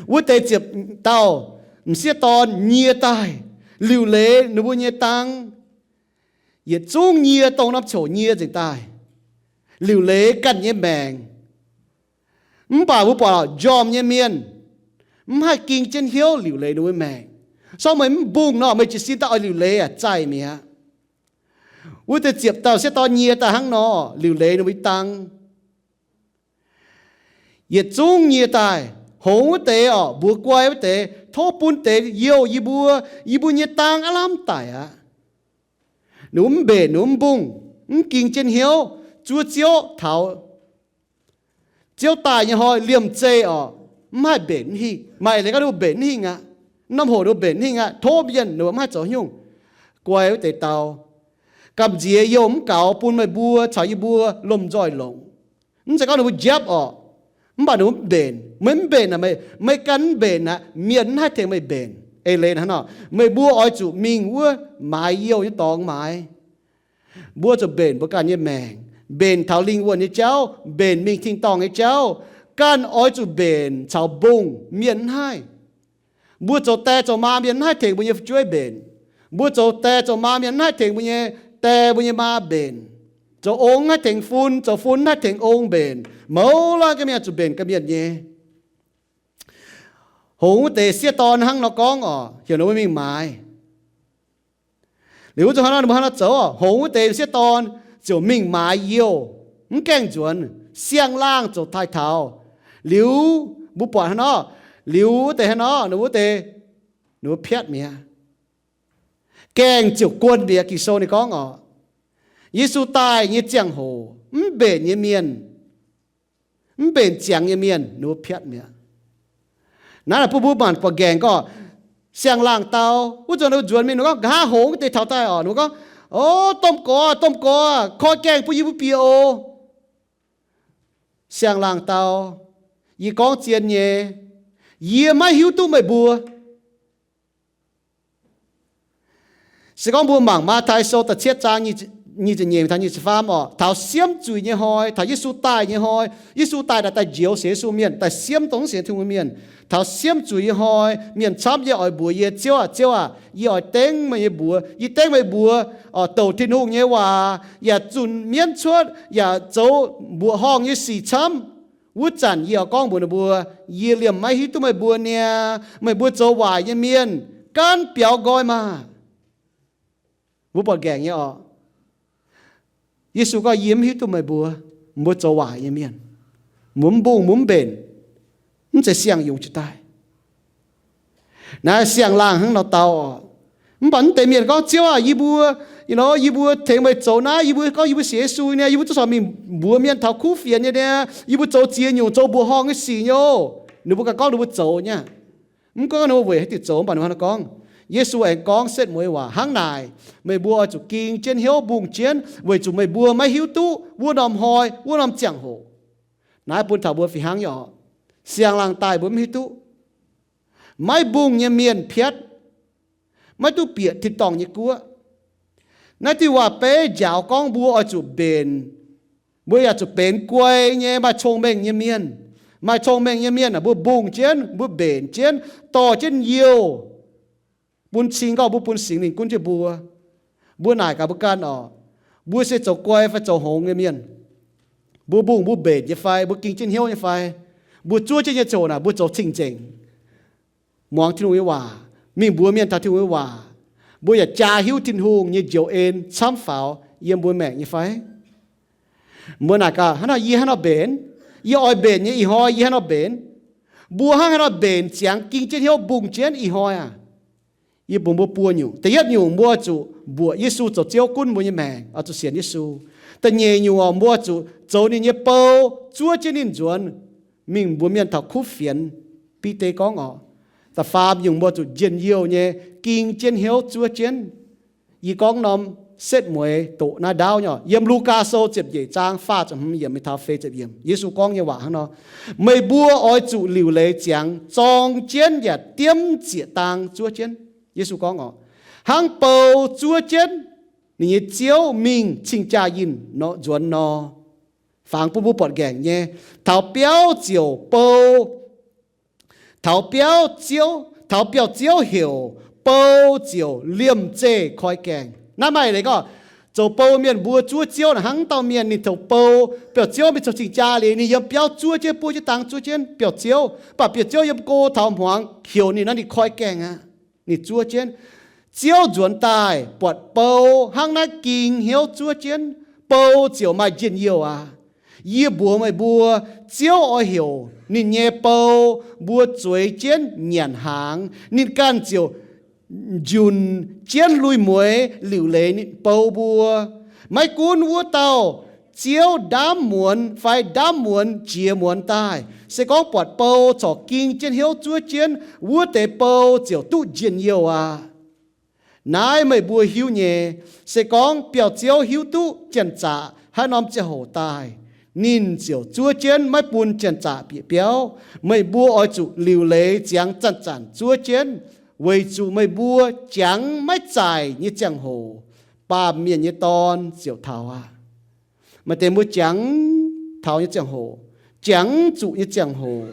wuov deix ziepc dauh m'sieqv dorn nyie daaih, liuc leiz ninh mbuo nyei dang. Yietc zungv nyie dongh norm coc nyie nzengc daaih, liuc leiz ganh nyei maengc. Mv baac mbuo buatc njormh nyei mienh mv haih ging jienv hnyouv liuc leiz ninh mbuo maengc. Sorng meih mv mbungh nor, meih jiez sin daaih oix liuc leiz aqv, zaih mi'aqv. Wuov deix ziepc dauh m'sieqv dorn nyie daaih hnangv nor, liuc leiz ninh mbuo dang. Yietc zungv nyie daaih, hngongx wuov deix orqc, mbuox guai wuov deix, tov bun deix youh yie mbuo, yie mbuo nyei dang aav lamh daic aqv. Ninh mv mbenc, ninh mv mbungh, mv ging jienv hnyouv zuov Ziouv taux Ziouv daaih nyei hnoi liemh zeih orqc, mv haih mbenc mv hingh. Maaih leiz gorngv ninh mbuo mbenc mv hingh aqv. Norm hoc ninh mbuo mbenc mv hingh aqv, tov mienh ninh mbuo mv haih zoux nyungc. Guai wuov deix dau, gamh nziex youh mv gaux bun meih mbuo caux yie mbuo lomh nzoih longc. Mv zeiz gorngv ninh mbuo njapv orqc, mv baac ninh mbuo mv mbenc. Meih mv mbenc aqv, meih, meih ganh mv mbenc aqv, mienh mv haih tengx meih mbenc. Eix leiz hnangv nor, meih mbuo oix zuqc mingh wuov maaiz youh nyei dorngx maaiz. Mbuo zuqc mbenc mbuo ganh nyei maengc, mbenc taux lingh wuonh nyei jauv, mbenc mingh tin-dorngh nyei jauv. Ganh oix zuqc mbenc caux mbungh, mienh mv haih. Mbuo zoux die zoux maa, mienh mv haih tengx mbuo nyei fu'jueiv mbenc. Mbuo zoux die zoux maa, mienh mv haih tengx mbuo nyei die mbuo nyei maa mbenc. Zoux ong mv haih tengx fun, zoux fun mv haih tengx ong mbenc. Mouz laanh ga'mienh zuqc mbenc ga'mienh nyei. Hngongx wuov deix sieqv dorn hnangv nor gorngv orqc, heuc ninh mbuo mingh maaiz. Liuz wuov zanc hnangv nor, ninh mbuo hnangv nor zoux orqc, hngongx wuov deix sieqv dorn ziouc mingh maaiz youh, mv gaengh nzuonx, siang-laangh ziouc daaih taux. Liuz mbuo buatc hnangv nor, liuz wuov deix hnangv nor, ninh mbuo wuov deix, ninh mbuo piatv mi'aqv. Gaengh ziouc guon mi'aqv. Ging-Sou ninh gorngv orqc, Yesu daaih nyei ziangh hoc, mv mbenc nyei mienh, mv mbenc ziangx nyei mienh, ninh mbuo piatv mi'aqv. Naaiv naaic bun mbuo maanc buatc nqaengc gorngv, siang-laangh dau, wuov zanc ninh mbuo nzuonx mingh, ninh mbuo gorngv, nqa'haav hngongx wuov deix taux daaih orqc, ninh mbuo gorngv, O, domh gorx, domh gorx, koi gaengh bun yie mbuo bieqc oc. Siang-laangh dau, yie gorngv zien nyei, yie maiv hiuv duqv meih mbuo. Se gorngv mbuo mangc Matv^tai Sou da'cietv zaang nyic ziepc nyeic taux nyic ziepc faam orqc, taux siemv zuiz nyei hnoi, taux Yesu daaih nyei hnoi, Yesu daaih naaic daaih njoux sienx Yesu mienh, daaih siemv dongh sienx Tin-Hungh mienh. Taux siemv zuiz nyei hnoi, mienh camv yie oix mbuox yie, Ziouv aah, Ziouv aah, yie oix dengv meih nyei mbuox, yie dengv meih mbuox, orqc, douc Tin-Hungh nyei waac, yaac zunh mienv cuotv, yaac zoux mbuoqc horngh nyei sic camv. Wuov zanc yie oix gorngv mbuox ninh mbuo, yie liemh maiv hiuv duqv meih mbuo niaa, meih mbuo zoux waaic nyei mienh, gaanv biaux nqoi maah! Mbuo buatc nqaengc nyei orqc. Yesu gorngv, yie mv hiuv duqv meih mbuo, mbuo zoux waaic nyei mienh. Mbuo mv mbungh, mbuo mv mbenc, mv zeiz siang-yungz jiex daaih. Naaiv siang-laangh hnangv nor dau orqc. Mv baac mv deix mienh gorngv, Ziouv aah, yie mbuo, you know, yie mbuo tengx meih zoux naaiv, yie mbuo gorngv yie mbuo sienx Yesu nyei, yie mbuo duqv corc mingh mbuox mienh taux kuv fienx nyei niaa, yie mbuo zoux ziex nyungc, zoux mbuoqc horngh nyei sic nyei oc. Ninh mbuo ganh gorngv ninh mbuo zoux nyei. Mv gunv ninh mbuo weic haaix diuc zoux, mv baac ninh mbuo hnangv nor gorngv. Yesu aengx gorngv setv mueiz waac hnangv naaic, meih mbuo oix zuqc ging jienv hnyouv mbungh jienv, weic zuqc meih mbuo maiv hiuv duqv wuov norm hnoi, wuov norm ziangh hoc. Naaiv bun taux mbuo fih hnangv nyei orqc. Siang-laangh daaih mbuo mv hiuv duqv. Maiv mbungh nyei mienh piatv, maiv duqv bieqc tin-dorngh nyei guoqv. Naaiv diuh waac-beiv njaaux gorngv mbuo oix zuqc mbenc, mbuo yaac zuqc benx guai nyei, maaih cong-mengh nyei mienh. Maaih cong-mengh nyei mienh aah, mbuo mbungh jienv, mbuo mbenc jienv, dorh jienv youh, bun cing gorngv mbuo bun Singx Lingh gunv jienv mbuo. Mbuo naaic gaax mbuo ganh orqc, mbuo se zoux guai fai zoux hngongx nyei mienh? Mbuo mbungh mbuo mbenc nyei fai? Mbuo ging jienv hnyouv nyei fai? Mbuo zuov jienv nyei ziangh hoc naaic, mbuo zoux cing-nzengc, muangx Tin-Hungh nyei waac, mingh mbuox mienh taux Tin-Hungh nyei waac. Mbuo yaac jaa hiuv Tin-Hungh nyei njoux en camv faaux yiem mbuo maengc nyei fai? Mbuo naaic gaax, hnangv naaic yie hnangv nor mbenc, yie oix mbenc nyei ih hnoi yie hnangv nor mbenc. Mbuo hnangv haaix nor mbenc ziangx ging jienv hnyouv mbungh jienv ih hnoi aah? Yie bun mbuo buo nyungc. Da'yietv nyungc, mbuo zuqc mbuoqc Yesu zoux Ziouv gunv mbuo nyei maengc, oix zuqc sienx Yesu. Da'nyeic nyungc orqc, mbuo zuqc zoux ninh nyei bou, zuov jienv ninh nzuonx, mingh mbuox mienh taux kuv fienx. Bide gorngv orqc. Da'faam nyungc, mbuo zuqc njien-youh nyei ging jienv hnyouv zuov jienv. Yie gorngv norm setv mueiz doqc naaiv ndaauv nyei orqc. Yiem Lugaa Sou ziepc nyeic zaang faah ziepc hmz yiemc mingh taux feix ziepc yiemc, Yesu gorngv nyei waac hnangv nor, meih mbuo oix zuqc liuc leiz ziangx zorng jienv yaac diemv zieqc dang zuov jienv. Yesu gorngv orqc, hnangv bou zuov jienv ninh nyei ziouv mingh cing-jaa yinh nor, nzuonx nor. Fangx bun mbuo buatc nqaengc nyei, taux biauv ziouc bou, taux biauv ziouv, taux biauv-ziouv heuc, bou ziouc liemh zeih koi gaengh. Naaiv maaih leiz gorngv, zoux bou mienh mbuo zuov ziouv naaic hnangv dauh mienh ninh zoux bou, biauv-ziouv mingh zoux cing-jaa liuz, ninh yiem biauv zuov jienv, buov jienv dang zuov jienv biauv-ziouv, mv baac biauv-ziouv yiem go taux hmuangx heuc ninh nor, ninh koi gaengh aqv. Ninh zuov jienv. Ziouv nzuonx daaih buatc bou hnangv naaiv ging hnyouv zuov jienv, bou ziouc maaih njien-youh aqv. Yie mbuox meih mbuo, Ziouv oix heuc ninh nyei bou mbuo zueiz jienv nyanc hnaangx, ninh ganh ziouc njunc jienv lui-mueiz liuc leiz ninh bou mbuo. Maiv gunv wuov dauh Ziouv ndaamv muonz fai ndaamv muonz jiex muonz daaih, se gorngv buatc bou corc ging jienv hnyouv zuov jienv, wuov deix bou ziouc duqv njien-youh aqv. Naaiv meih mbuo hiuv nyei. Se gorngv biauv-ziouv hiuv duqv janx-zaqc haaix norm ziangh hoc daaih, ninh ziouc zuov jienv maiv bun janx-zaqc bieqc biauv. Meih mbuo oix zuqc liuc leiz ziangx zanc-zanc zuov jienv, weic zuqc meih mbuo jangx maiv zaaic nyei ziangh hoc, Baamh Mienh nyei Dorn ziouc taux aqv. Maaih deix mbuo jangx taux nyei ziangh hoc, jangx zuqc nyei ziangh hoc,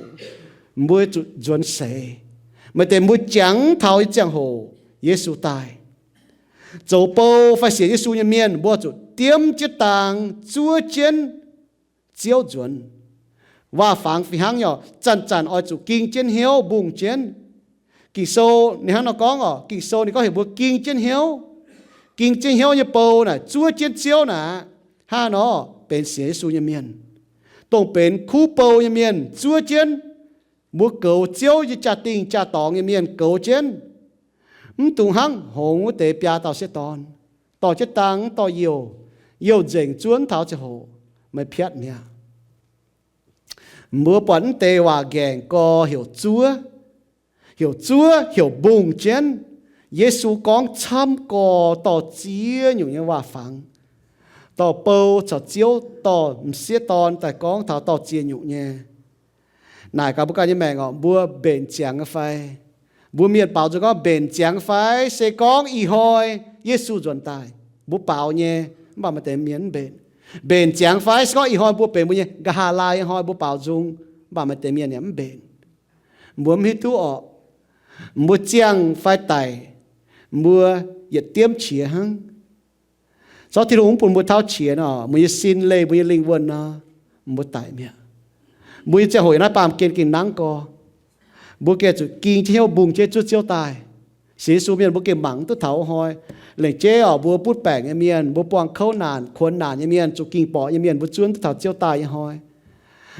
mbuo zuqc nzuonx seix. Maaih deix mbuo jangx taux nyei ziangh hoc, Yesu daaih. Zoux bou fai sienx Yesu nyei mienh, mbuo zuqc diemv jienv dang zuov jienv Ziouv nzuonx. Waac-fangx fih hnangv nyei, zanc-zanc oix zuqc ging jienv hnyouv mbungh jienv. Ging-Sou ninh hnangv nor gorngv oc. Ging-Sou ninh gorngv heuc mbuo ging jienv hnyouv. Ging jienv hnyouv nyei bou naaic zuov jienv Ziouv naaic aqv. Hnangv nor benx sienx Yesu nyei mienh. Dongh benx kuv bou nyei mienh zuov jienv. Mbuo goux Ziouv nyei jaa-dingh jaa-dorngx nyei mienh goux jienv. Mv dungx hnangv hngongx wuov deix biaa dauh sieqv dorn, dorh jienv dang mv dorh youh, youh nzengc zuov mv taux ziangh hoc, meih piatv mi'aqv. Mbuo buatc mv deix waac nqaengc gorx heuc zuov, heuc zuov, heuc mbungh jienv. Yesu gorngv camv gorx dorh ziex nyungc nyei waac-fangx, dorh bou caux Ziouv, dorh m'sieqv dorn daaih gorngv taux dorh ziex nyungc nyei. Naaic gaax mbuo ganh nyei maengc oc, mbuo mbenc ziangx nyei fai? Mbuo mienh baaux nzung gorngv mbenc ziangx fai? Se gorngv ih hnoi Yesu nzuonx daaih, mbuo baaux nyei, mv baac maaih deix mienh mv mbenc. Mbenc ziangx fai? Se gorngv ih hnoi mbuo benx mbuo nyei nqa'haav laai nyei hnoi mbuo baaux nzung, mv baac maaih deix mienh yaac mv mbenc. Mbuo mv hiuv duqv oc, mbuo ziangh fai daic, mbuo yietc diemv qiex hnangv. Zorqv Tin-Hungh mv bun mbuo tauv qiex nor, mbuo nyei sin leih mbuo nyei lingh wuonh nor, mbuo daic mi'aqv. Mbuo nyei ziangh hoc yiem naaiv baamh gen gengh nangv gorx. Mbuo gengh zuqc ging jienv hnyouv mbungh jienv zuov Ziouv daaih. Sienx Yesu mienh mbuo gengh mangc mv duqv taux wuov hnoi. Lengc jeiv oc, mbuo butv baengc nyei mienh, mbuo buangh kouv naanc, kuonx naanc nyei mienh, zuqc ging borqc nyei mienh, mbuo zuov mv duqv taux Ziouv daaih nyei hnoi.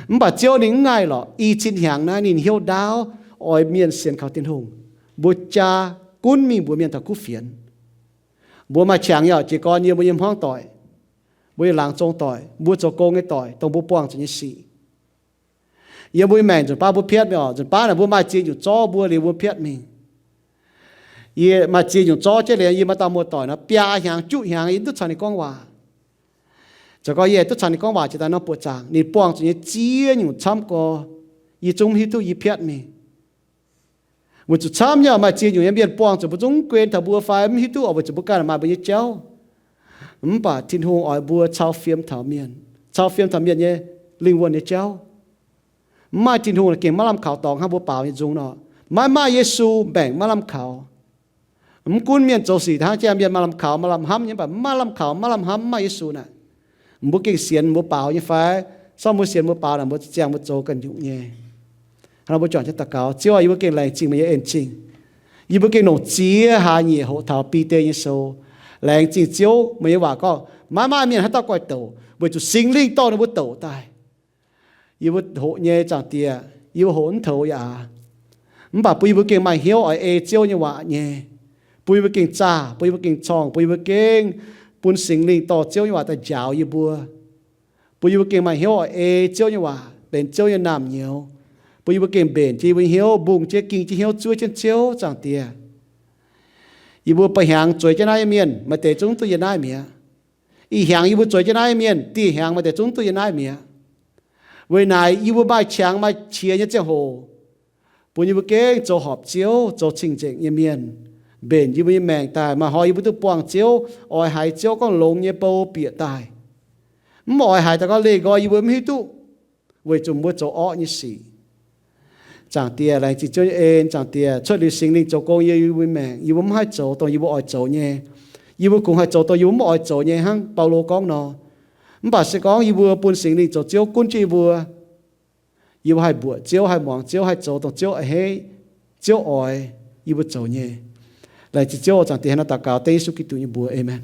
Mv baac Ziouv ninh mv ngaih lorqc. I cin hnyangx naaiv ninh hnyouv ndaauv oix mienh sienx kaux Tin-Hungh. Mbuo jaa gunv mingh mbuox mienh taux kuv fienx. Mbuo maaih qangx yaac jiez gorn yiem mbuo nyei hmuangv doic, mbuo nyei laangz zong doic, mbuo zoux gong nyei doic, dongh mbuo buangh zuqc nyei sic. Yiem mbuo nyei maengc nzunc baav mbuo piatv mingh oc. Nzunc baav naaic mbuo maaih ziex nyungc zorqv mbuo liuz mbuo piatv mingh. Yie maaih ziex nyungc zorqv jienv liuz yie maaih dauh muoz-doic nor, biaa hnyangx juqv hnyangx yie mv duqv caux ninh gorngv waac. Zoux gau yie duqv caux ninh gorngv waac jiex daaih norm buoqc zaangc, ninh buangh zuqc nyei ziex nyungc camv gorx, yie zungv mv hiuv duqv yie piatv mingh. Weic zuqc camv nyei maaih ziex nyungc nyei mienh buangh zuqc mbuo zungv guen taux mbuo fai mv hiuv duqv oc, weic zuqc mbuo ganh maaih mbuo nyei jauv. Mv baac Tin-Hungh oix mbuo cau fiem taux mienh, cau fiem taux mienh nyei lingh wuonh nyei jauv. Mv maaih Tin-Hungh gengh maiv lamh kaux dorngx hnangv mbuo baaux nyei nzung nor. Maiv maaih Yesu, maengc maiv lamh kaux. Mv gunv mienh zoux sic hnangv jaa, mienh maaih lamh kaux, maaih lamh hnamv nyei, mv baac maiv lamh kaux, maiv lamh hnamv, mv maaih Yesu naaic. Mbuo gengh sienx mbuo baaux nyei fai? Sorng mbuo sienx mbuo baaux naaic, mbuo ziangh mbuo zoux ganh nyungc nyei. Hnangv nor mbuo juangc jienv daux gaux. Ziouv aah, yie mbuo gengh laengz zingh meih nyei en zingh. Yie mbuo gengh longc ziex hlaax nyeic hoqc taux Bide nyei sou. Laengz zingh Ziouv, meih nyei waac gorngv maiv maaih mienh haaix dauh guaix douc, weic zuqc Singx Lingh dorh ninh mbuo douc daaih. Yie mbuo hoqc nyei, Zaangc Diex, yie mbuo hoqc mv toux yaac aav. Mv baac bun yie mbuo gengh maaih hnyouv oix ei Ziouv nyei waac nyei. Bun yie mbuo gengh zaah, bun yie mbuo gengh corngh, bun yie mbuo gengh bun Singx Lingh dorh Ziouv nyei waac daaih njaaux yie mbuo. Bun yie mbuo gengh maaih hnyouv oix ei Ziouv nyei waac, benx Ziouv nyei naamh nyouz. Bun yie mbuo gengh mbenc jienv yie mbuo nyei hnyouv, mbungh jienv, ging jienv hnyouv zuov jienv Ziouv, Zaangc Diex. Yie mbuo ba'hnyangx zueiz jienv naaiv nyei mienh, maaih deix zungv duqv yiem naaiv mi'aqv. Ih hnyangx yie mbuo zueiz jienv naaiv nyei mienh, dieh hnyangx maaih deix zungv duqv yiem naaiv mi'aqv. Weic naaic yie mbuo maaih qangx maaih qiex nyei ziangh hoc, bun yie mbuo gengh zoux horpc Ziouv, zoux cing-nzengc nyei mienh, mbenc yie mbuo nyei maengc daaih. Maaih hnoi yie mbuo duqv buangh Ziouv, oix haiz Ziouv gorngv longx nyei bou bieqc daaih. Mv oix haiz daaih gorngv leih nqoi yie mbuo mv hiuv duqv, weic zuqc mbuo zoux orqv nyei sic. Zaangc Diex, laengz zingh Ziouv nyei en. Zaangc Diex, cuotv liuz Singx Lingh zoux gong yiem yie mbuo maengc, yie mbuo mv haih zoux dongh yie mbuo oix zoux nyei. Yie mbuo kungx haih zoux dongh yie mbuo mv oix zoux nyei hnangv. Baulo gorngv nor. Mv baac se gorngv yie mbuo bun Singx Lingh zoux Ziouv gunv jienv yie mbuo, yie mbuo haih mbuoqc Ziouv, haih muangx Ziouv, haih zoux dongh Ziouv a'hneiv, Ziouv oix yie mbuo zoux nyei. Laengz zingh Ziouv, Zaangc Diex, hnangv naaiv daux gaux dengv Yesu Giduc nyei mbuox. Aamen.